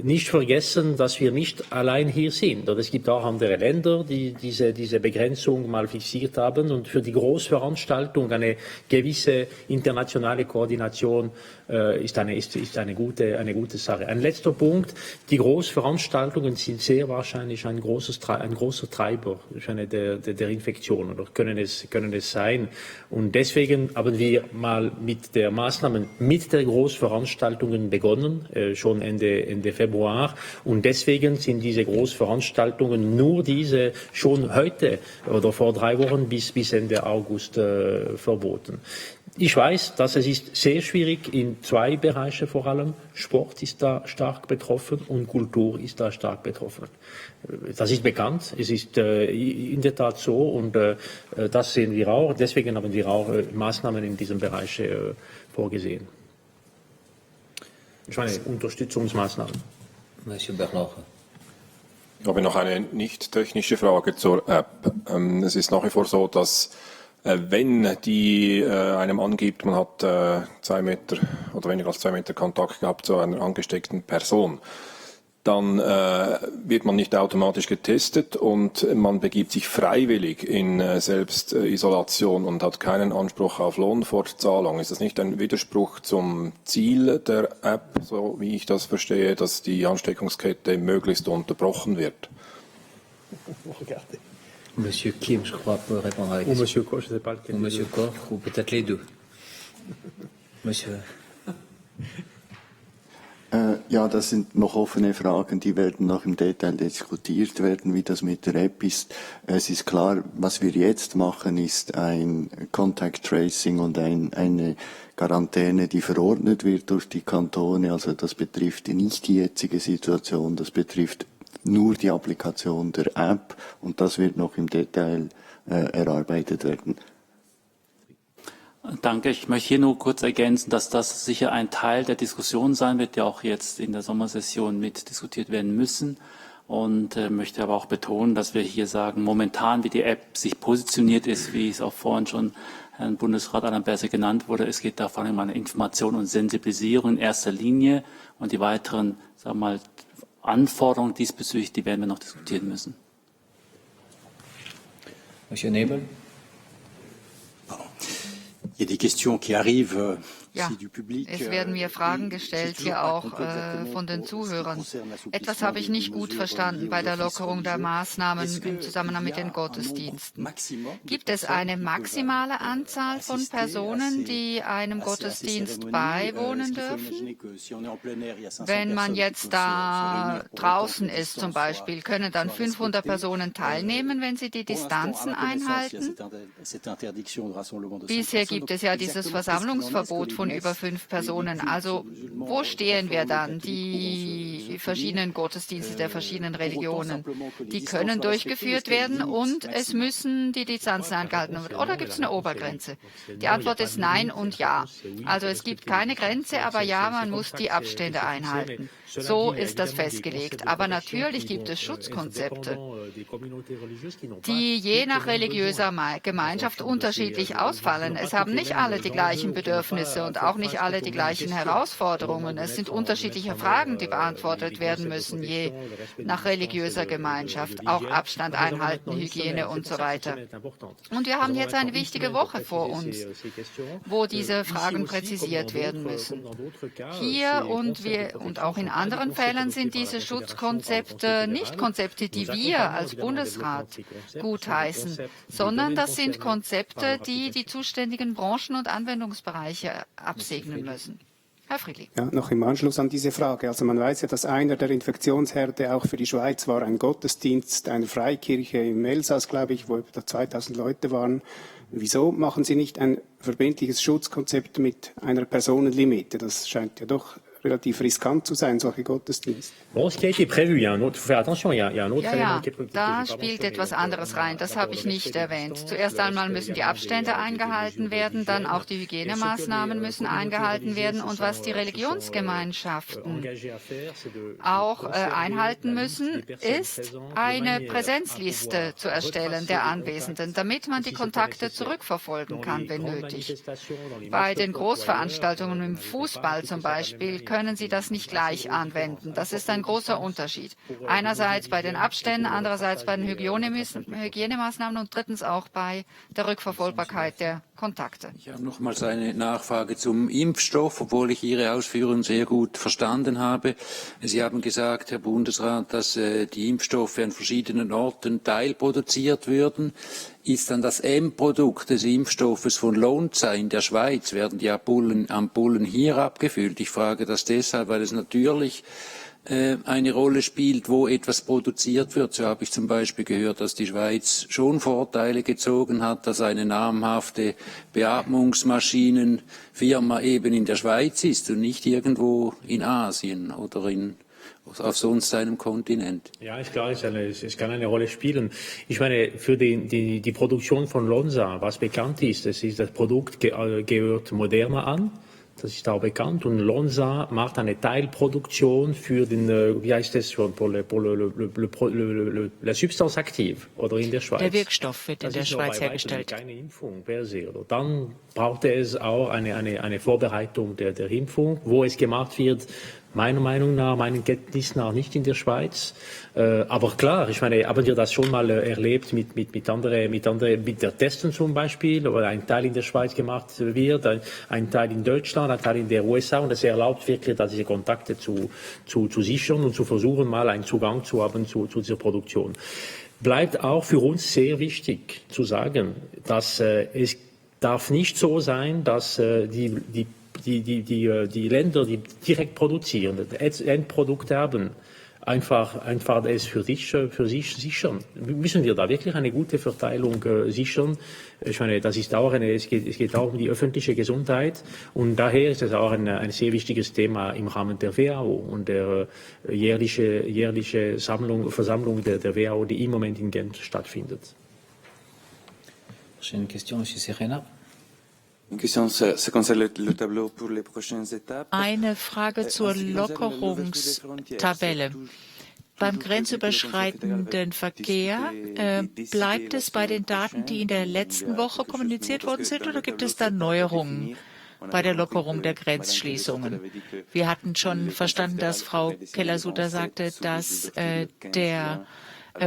nicht vergessen, dass wir nicht allein hier sind. Und es gibt auch andere Länder, die diese Begrenzung mal fixiert haben. Und für die Großveranstaltung eine gewisse internationale Koordination ist eine gute Sache. Ein letzter Punkt: Die Großveranstaltungen sind sehr wahrscheinlich ein großer Treiber der Infektion oder können es sein. Und deswegen haben wir mal mit der Maßnahmen mit der Großveranstaltungen begonnen, schon Ende Februar. Und deswegen sind diese Großveranstaltungen nur diese schon heute oder vor 3 Wochen bis Ende August verboten. Ich weiß, dass es ist sehr schwierig in 2 Bereiche vor allem. Sport ist da stark betroffen und Kultur ist da stark betroffen. Das ist bekannt, es ist in der Tat so und das sehen wir auch. Deswegen haben wir auch Maßnahmen in diesem Bereich vorgesehen. Ich meine, Unterstützungsmaßnahmen. Monsieur Berlacher. Ich habe noch eine nicht technische Frage zur App. Es ist nach wie vor so, dass wenn die einem angibt, man hat 2 Meter oder weniger als 2 Meter Kontakt gehabt zu einer angesteckten Person, dann wird man nicht automatisch getestet und man begibt sich freiwillig in Selbstisolation und hat keinen Anspruch auf Lohnfortzahlung. Ist das nicht ein Widerspruch zum Ziel der App, so wie ich das verstehe, dass die Ansteckungskette möglichst unterbrochen wird? Monsieur Kim, je crois, peut répondre à la question. Ou Monsieur Koch, je ne sais pas lequel. Ou Monsieur Koch, ou peut-être les deux. Monsieur. Ja, das sind noch offene Fragen, die werden noch im Detail diskutiert werden, wie das mit der App ist. Es ist klar, was wir jetzt machen, ist ein Contact Tracing und eine Quarantäne, die verordnet wird durch die Kantone. Also das betrifft nicht die jetzige Situation, das betrifft nur die Applikation der App und das wird noch im Detail erarbeitet werden. Danke. Ich möchte hier nur kurz ergänzen, dass das sicher ein Teil der Diskussion sein wird, der auch jetzt in der Sommersession mit diskutiert werden müssen. Und möchte aber auch betonen, dass wir hier sagen, momentan, wie die App sich positioniert ist, wie es auch vorhin schon Herrn Bundesrat Alain Berset genannt wurde, es geht da vor allem um eine Information und Sensibilisierung in erster Linie und die weiteren, sagen wir mal, Anforderungen diesbezüglich, die werden wir noch diskutieren müssen. Monsieur Nebel. Il y a des questions qui arrivent. Ja, es werden mir Fragen gestellt, hier auch von den Zuhörern. Etwas habe ich nicht gut verstanden bei der Lockerung der Maßnahmen im Zusammenhang mit den Gottesdiensten. Gibt es eine maximale Anzahl von Personen, die einem Gottesdienst beiwohnen dürfen? Wenn man jetzt da draußen ist zum Beispiel, können dann 500 Personen teilnehmen, wenn sie die Distanzen einhalten? Bisher gibt es ja dieses Versammlungsverbot von über 5 Personen. Also wo stehen wir dann? Die verschiedenen Gottesdienste der verschiedenen Religionen, die können durchgeführt werden und es müssen die Distanzen eingehalten werden. Oder gibt es eine Obergrenze? Die Antwort ist nein und ja. Also es gibt keine Grenze, aber ja, man muss die Abstände einhalten. So ist das festgelegt. Aber natürlich gibt es Schutzkonzepte, die je nach religiöser Gemeinschaft unterschiedlich ausfallen. Es haben nicht alle die gleichen Bedürfnisse und auch nicht alle die gleichen Herausforderungen. Es sind unterschiedliche Fragen, die beantwortet werden müssen, je nach religiöser Gemeinschaft. Auch Abstand einhalten, Hygiene und so weiter. Und wir haben jetzt eine wichtige Woche vor uns, wo diese Fragen präzisiert werden müssen. Hier und auch in anderen Fällen sind diese Schutzkonzepte nicht Konzepte, die wir als Bundesrat gutheißen, sondern das sind Konzepte, die die zuständigen Branchen und Anwendungsbereiche absegnen müssen. Herr Friedli. Ja, noch im Anschluss an diese Frage. Also man weiß ja, dass einer der Infektionsherde auch für die Schweiz war ein Gottesdienst einer Freikirche im Elsass, glaube ich, wo etwa 2000 Leute waren. Wieso machen Sie nicht ein verbindliches Schutzkonzept mit einer Personenlimite? Das scheint ja doch relativ riskant zu sein, solche Gottesdienste. Bon, ce qui a été prévu, il y a un autre, faut faire attention, il y a un autre élément qui est prévu. Da spielt etwas anderes rein, das habe ich nicht erwähnt. Zuerst einmal müssen die Abstände eingehalten werden, dann auch die Hygienemaßnahmen müssen eingehalten werden und was die Religionsgemeinschaften auch einhalten müssen, ist eine Präsenzliste zu erstellen der Anwesenden, damit man die Kontakte zurückverfolgen kann, wenn nötig. Bei den Großveranstaltungen im Fußball zum Beispiel können Sie das nicht gleich anwenden. Das ist ein großer Unterschied. Einerseits bei den Abständen, andererseits bei den Hygienemaßnahmen und drittens auch bei der Rückverfolgbarkeit der Kontakte. Ich habe nochmals eine Nachfrage zum Impfstoff, obwohl ich Ihre Ausführungen sehr gut verstanden habe. Sie haben gesagt, Herr Bundesrat, dass die Impfstoffe an verschiedenen Orten teilproduziert würden. Ist dann das Endprodukt des Impfstoffes von Lonza in der Schweiz, werden die Ampullen hier abgefüllt? Ich frage das deshalb, weil es natürlich eine Rolle spielt, wo etwas produziert wird. So habe ich zum Beispiel gehört, dass die Schweiz schon Vorteile gezogen hat, dass eine namhafte Beatmungsmaschinenfirma eben in der Schweiz ist und nicht irgendwo in Asien oder auf sonst einem Kontinent. Ja, ist klar, es kann eine Rolle spielen. Ich meine, für die Produktion von Lonza, was bekannt ist, das Produkt gehört Moderna an. Das ist auch bekannt. Und Lonza macht eine Teilproduktion für den, wie heißt das schon, la Substance active, oder in der Schweiz. Der Wirkstoff wird in der Schweiz hergestellt. Keine Impfung per se. Oder dann braucht es auch eine Vorbereitung der Impfung, wo es gemacht wird, meiner Meinung nach, meinen Kenntnissen nach nicht in der Schweiz. Aber klar, ich meine, haben wir das schon mal erlebt mit der Testen zum Beispiel, wo ein Teil in der Schweiz gemacht wird, ein Teil in Deutschland, ein Teil in der USA und das erlaubt wirklich, diese Kontakte zu sichern und zu versuchen, mal einen Zugang zu haben zu dieser Produktion. Bleibt auch für uns sehr wichtig zu sagen, dass es darf nicht so sein, dass die Länder, die direkt produzieren, Endprodukte haben, einfach es für sich sichern. Müssen wir da wirklich eine gute Verteilung sichern? Ich meine, das ist auch es geht auch um die öffentliche Gesundheit und daher ist es auch ein sehr wichtiges Thema im Rahmen der WHO und der jährliche Versammlung der WHO, die im Moment in Genf stattfindet. Eine question, Monsieur Serena. Eine Frage zur Lockerungstabelle. Beim grenzüberschreitenden Verkehr bleibt es bei den Daten, die in der letzten Woche kommuniziert worden sind, oder gibt es da Neuerungen bei der Lockerung der Grenzschließungen? Wir hatten schon verstanden, dass Frau Keller-Sutter sagte, dass der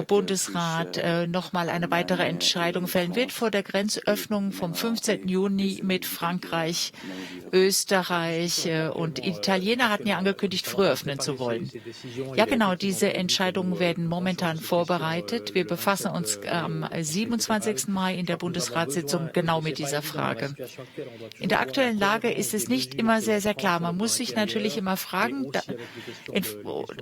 Bundesrat noch mal eine weitere Entscheidung fällen wird vor der Grenzöffnung vom 15. Juni mit Frankreich, Österreich und Italiener hatten ja angekündigt, früh öffnen zu wollen. Ja, genau, diese Entscheidungen werden momentan vorbereitet. Wir befassen uns am 27. Mai in der Bundesratssitzung genau mit dieser Frage. In der aktuellen Lage ist es nicht immer sehr, sehr klar. Man muss sich natürlich immer fragen,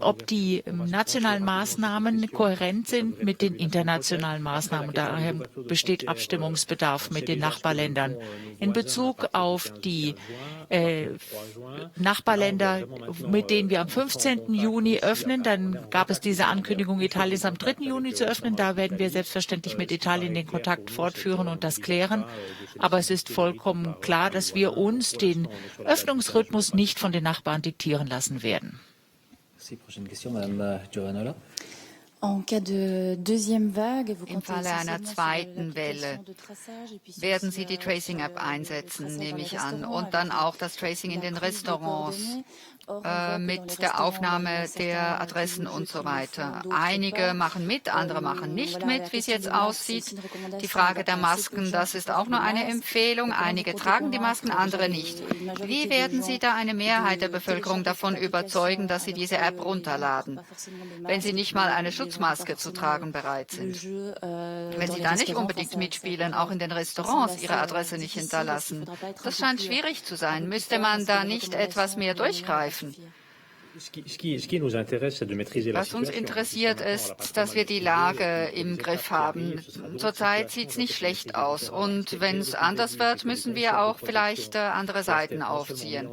ob die nationalen Maßnahmen kohärent sind mit den internationalen Maßnahmen. Daher besteht Abstimmungsbedarf mit den Nachbarländern. In Bezug auf die Nachbarländer, mit denen wir am 15. Juni öffnen, dann gab es diese Ankündigung, Italiens am 3. Juni zu öffnen. Da werden wir selbstverständlich mit Italien den Kontakt fortführen und das klären. Aber es ist vollkommen klar, dass wir uns den Öffnungsrhythmus nicht von den Nachbarn diktieren lassen werden. Im Falle einer zweiten Welle werden Sie die Tracing-App einsetzen, nehme ich an, und dann auch das Tracing in den Restaurants. mit der Aufnahme der Adressen und so weiter. Einige machen mit, andere machen nicht mit, wie es jetzt aussieht. Die Frage der Masken, das ist auch nur eine Empfehlung. Einige tragen die Masken, andere nicht. Wie werden Sie da eine Mehrheit der Bevölkerung davon überzeugen, dass sie diese App runterladen, wenn sie nicht mal eine Schutzmaske zu tragen bereit sind? Wenn sie da nicht unbedingt mitspielen, auch in den Restaurants ihre Adresse nicht hinterlassen. Das scheint schwierig zu sein. Müsste man da nicht etwas mehr durchgreifen? Was uns interessiert ist, dass wir die Lage im Griff haben. Zurzeit sieht es nicht schlecht aus. Und wenn es anders wird, müssen wir auch vielleicht andere Seiten aufziehen.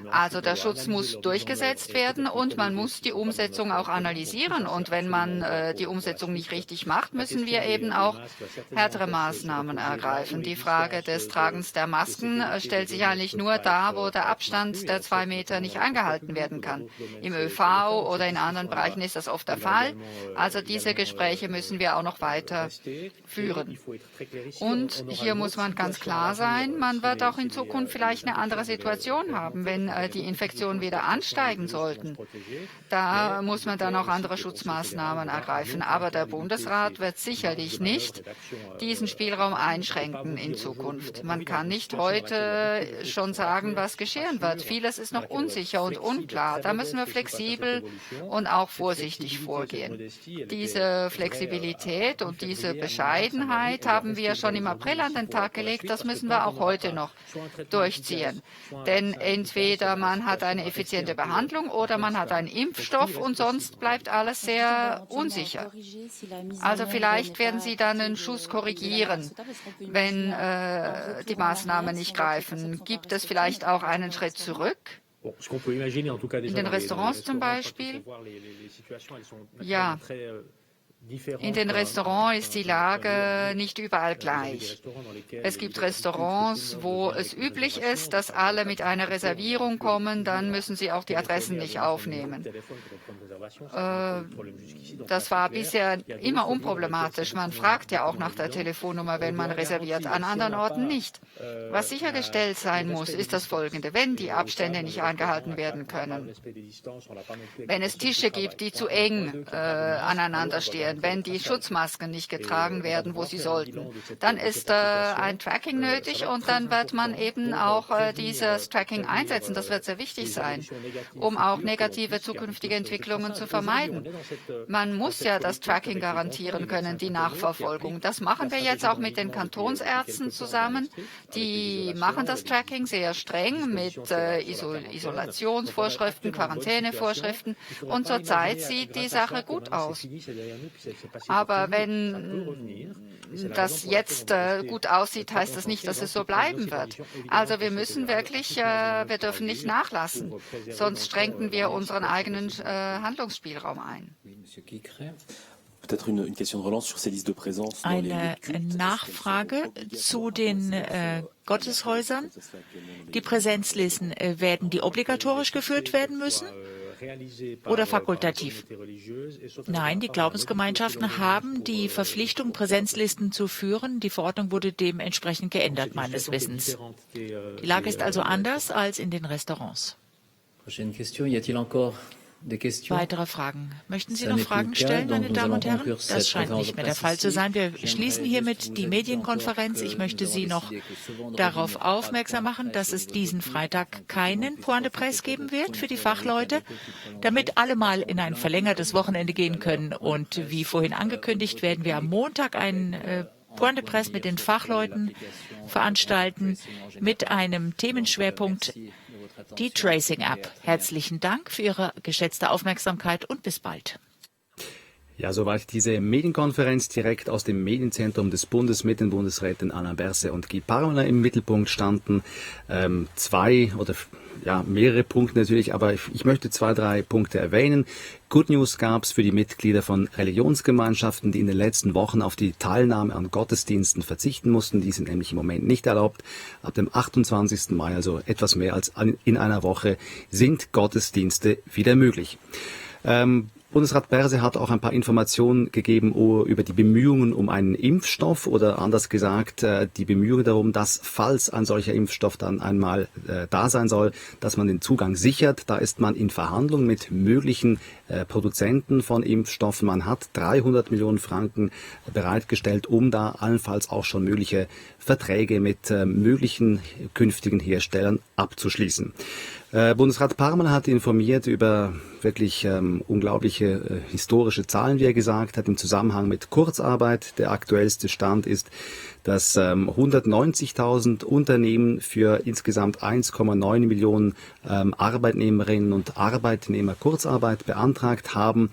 Also der Schutz muss durchgesetzt werden und man muss die Umsetzung auch analysieren. Und wenn man die Umsetzung nicht richtig macht, müssen wir eben auch härtere Maßnahmen ergreifen. Die Frage des Tragens der Masken stellt sich eigentlich nur dar, wo der Abstand der 2 Meter nicht eingehalten werden kann. Im ÖV oder in anderen Bereichen ist das oft der Fall. Also diese Gespräche müssen wir auch noch weiter führen. Und hier muss man ganz klar sein, man wird auch in Zukunft vielleicht eine andere Situation haben, wenn die Infektionen wieder ansteigen sollten. Da muss man dann auch andere Schutzmaßnahmen ergreifen. Aber der Bundesrat wird sicherlich nicht diesen Spielraum einschränken in Zukunft. Man kann nicht heute schon sagen, was geschehen wird. Vieles ist noch unsicher und unklar. Da müssen wir flexibel und auch vorsichtig vorgehen. Diese Flexibilität und diese Bescheidenheit haben wir schon im April an den Tag gelegt. Das müssen wir auch heute noch durchziehen. Denn entweder man hat eine effiziente Behandlung oder man hat einen Impfstoff und sonst bleibt alles sehr unsicher. Also vielleicht werden Sie dann einen Schuss korrigieren, wenn die Maßnahmen nicht greifen. Gibt es vielleicht auch einen Schritt zurück? In den Restaurants zum Beispiel? Ja. In den Restaurants ist die Lage nicht überall gleich. Es gibt Restaurants, wo es üblich ist, dass alle mit einer Reservierung kommen, dann müssen sie auch die Adressen nicht aufnehmen. Das war bisher immer unproblematisch. Man fragt ja auch nach der Telefonnummer, wenn man reserviert, an anderen Orten nicht. Was sichergestellt sein muss, ist das Folgende: Wenn die Abstände nicht eingehalten werden können, wenn es Tische gibt, die zu eng aneinander stehen, wenn die Schutzmasken nicht getragen werden, wo sie sollten, dann ist ein Tracking nötig und dann wird man eben auch dieses Tracking einsetzen. Das wird sehr wichtig sein, um auch negative zukünftige Entwicklungen zu vermeiden. Man muss ja das Tracking garantieren können, die Nachverfolgung. Das machen wir jetzt auch mit den Kantonsärzten zusammen. Die machen das Tracking sehr streng mit Isolationsvorschriften, Quarantänevorschriften und zurzeit sieht die Sache gut aus. Aber wenn das jetzt gut aussieht, heißt das nicht, dass es so bleiben wird. Also wir müssen wirklich, wir dürfen nicht nachlassen, sonst schränken wir unseren eigenen Handlungsspielraum ein. Eine Nachfrage zu den Gotteshäusern. Die Präsenzlisten, werden die obligatorisch geführt werden müssen oder fakultativ? Nein, die Glaubensgemeinschaften haben die Verpflichtung, Präsenzlisten zu führen. Die Verordnung wurde dementsprechend geändert, meines Wissens. Die Lage ist also anders als in den Restaurants. Weitere Fragen. Möchten Sie noch Fragen stellen, meine Damen und Herren? Das scheint nicht mehr der Fall zu sein. Wir schließen hiermit die Medienkonferenz. Ich möchte Sie noch darauf aufmerksam machen, dass es diesen Freitag keinen Point de Presse geben wird für die Fachleute, damit alle mal in ein verlängertes Wochenende gehen können. Und wie vorhin angekündigt, werden wir am Montag einen Point de Presse mit den Fachleuten veranstalten mit einem Themenschwerpunkt die Tracing-App. Herzlichen Dank für Ihre geschätzte Aufmerksamkeit und bis bald. Ja, soweit diese Medienkonferenz direkt aus dem Medienzentrum des Bundes mit den Bundesräten Alain Berset und Guy Parmelin. Im Mittelpunkt standen mehrere Punkte natürlich, aber ich möchte 2, 3 Punkte erwähnen. Good News gab es für die Mitglieder von Religionsgemeinschaften, die in den letzten Wochen auf die Teilnahme an Gottesdiensten verzichten mussten. Die sind nämlich im Moment nicht erlaubt. Ab dem 28. Mai, also etwas mehr als in einer Woche, sind Gottesdienste wieder möglich. Bundesrat Berse hat auch ein paar Informationen gegeben über die Bemühungen um einen Impfstoff oder anders gesagt die Bemühungen darum, dass falls ein solcher Impfstoff dann einmal da sein soll, dass man den Zugang sichert. Da ist man in Verhandlungen mit möglichen Produzenten von Impfstoffen. Man hat 300 Millionen Franken bereitgestellt, um da allenfalls auch schon mögliche Verträge mit möglichen künftigen Herstellern abzuschließen. Bundesrat Parmel hat informiert über wirklich unglaubliche historische Zahlen, wie er gesagt hat, im Zusammenhang mit Kurzarbeit. Der aktuellste Stand ist, dass 190.000 Unternehmen für insgesamt 1,9 Millionen Arbeitnehmerinnen und Arbeitnehmer Kurzarbeit beantragt haben.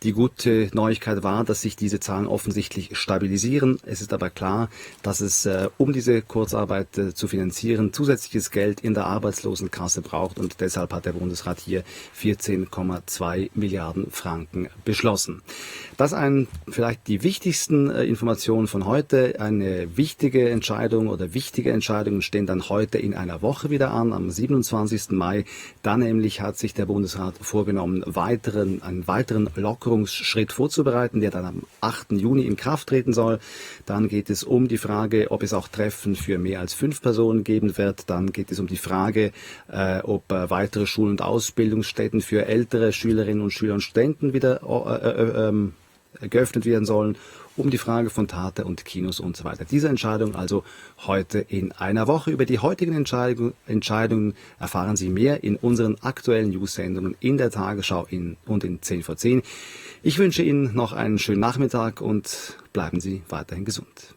Die gute Neuigkeit war, dass sich diese Zahlen offensichtlich stabilisieren. Es ist aber klar, dass es, um diese Kurzarbeit zu finanzieren, zusätzliches Geld in der Arbeitslosenkasse braucht und deshalb hat der Bundesrat hier 14,2 Milliarden Franken beschlossen. Das sind vielleicht die wichtigsten Informationen von heute. Eine wichtige Entscheidung oder wichtige Entscheidungen stehen dann heute in einer Woche wieder an, am 27. Mai. Dann nämlich hat sich der Bundesrat vorgenommen, einen weiteren Lockerungsschritt vorzubereiten, der dann am 8. Juni in Kraft treten soll. Dann geht es um die Frage, ob es auch Treffen für mehr als 5 Personen geben wird. Dann geht es um die Frage, ob weitere Schul- und Ausbildungsstätten für ältere Schülerinnen und Schüler und Studenten wieder geöffnet werden sollen, um die Frage von Theater und Kinos und so weiter. Diese Entscheidung also heute in einer Woche. Über die heutigen Entscheidungen erfahren Sie mehr in unseren aktuellen News-Sendungen in der Tagesschau und in 10 vor 10. Ich wünsche Ihnen noch einen schönen Nachmittag und bleiben Sie weiterhin gesund.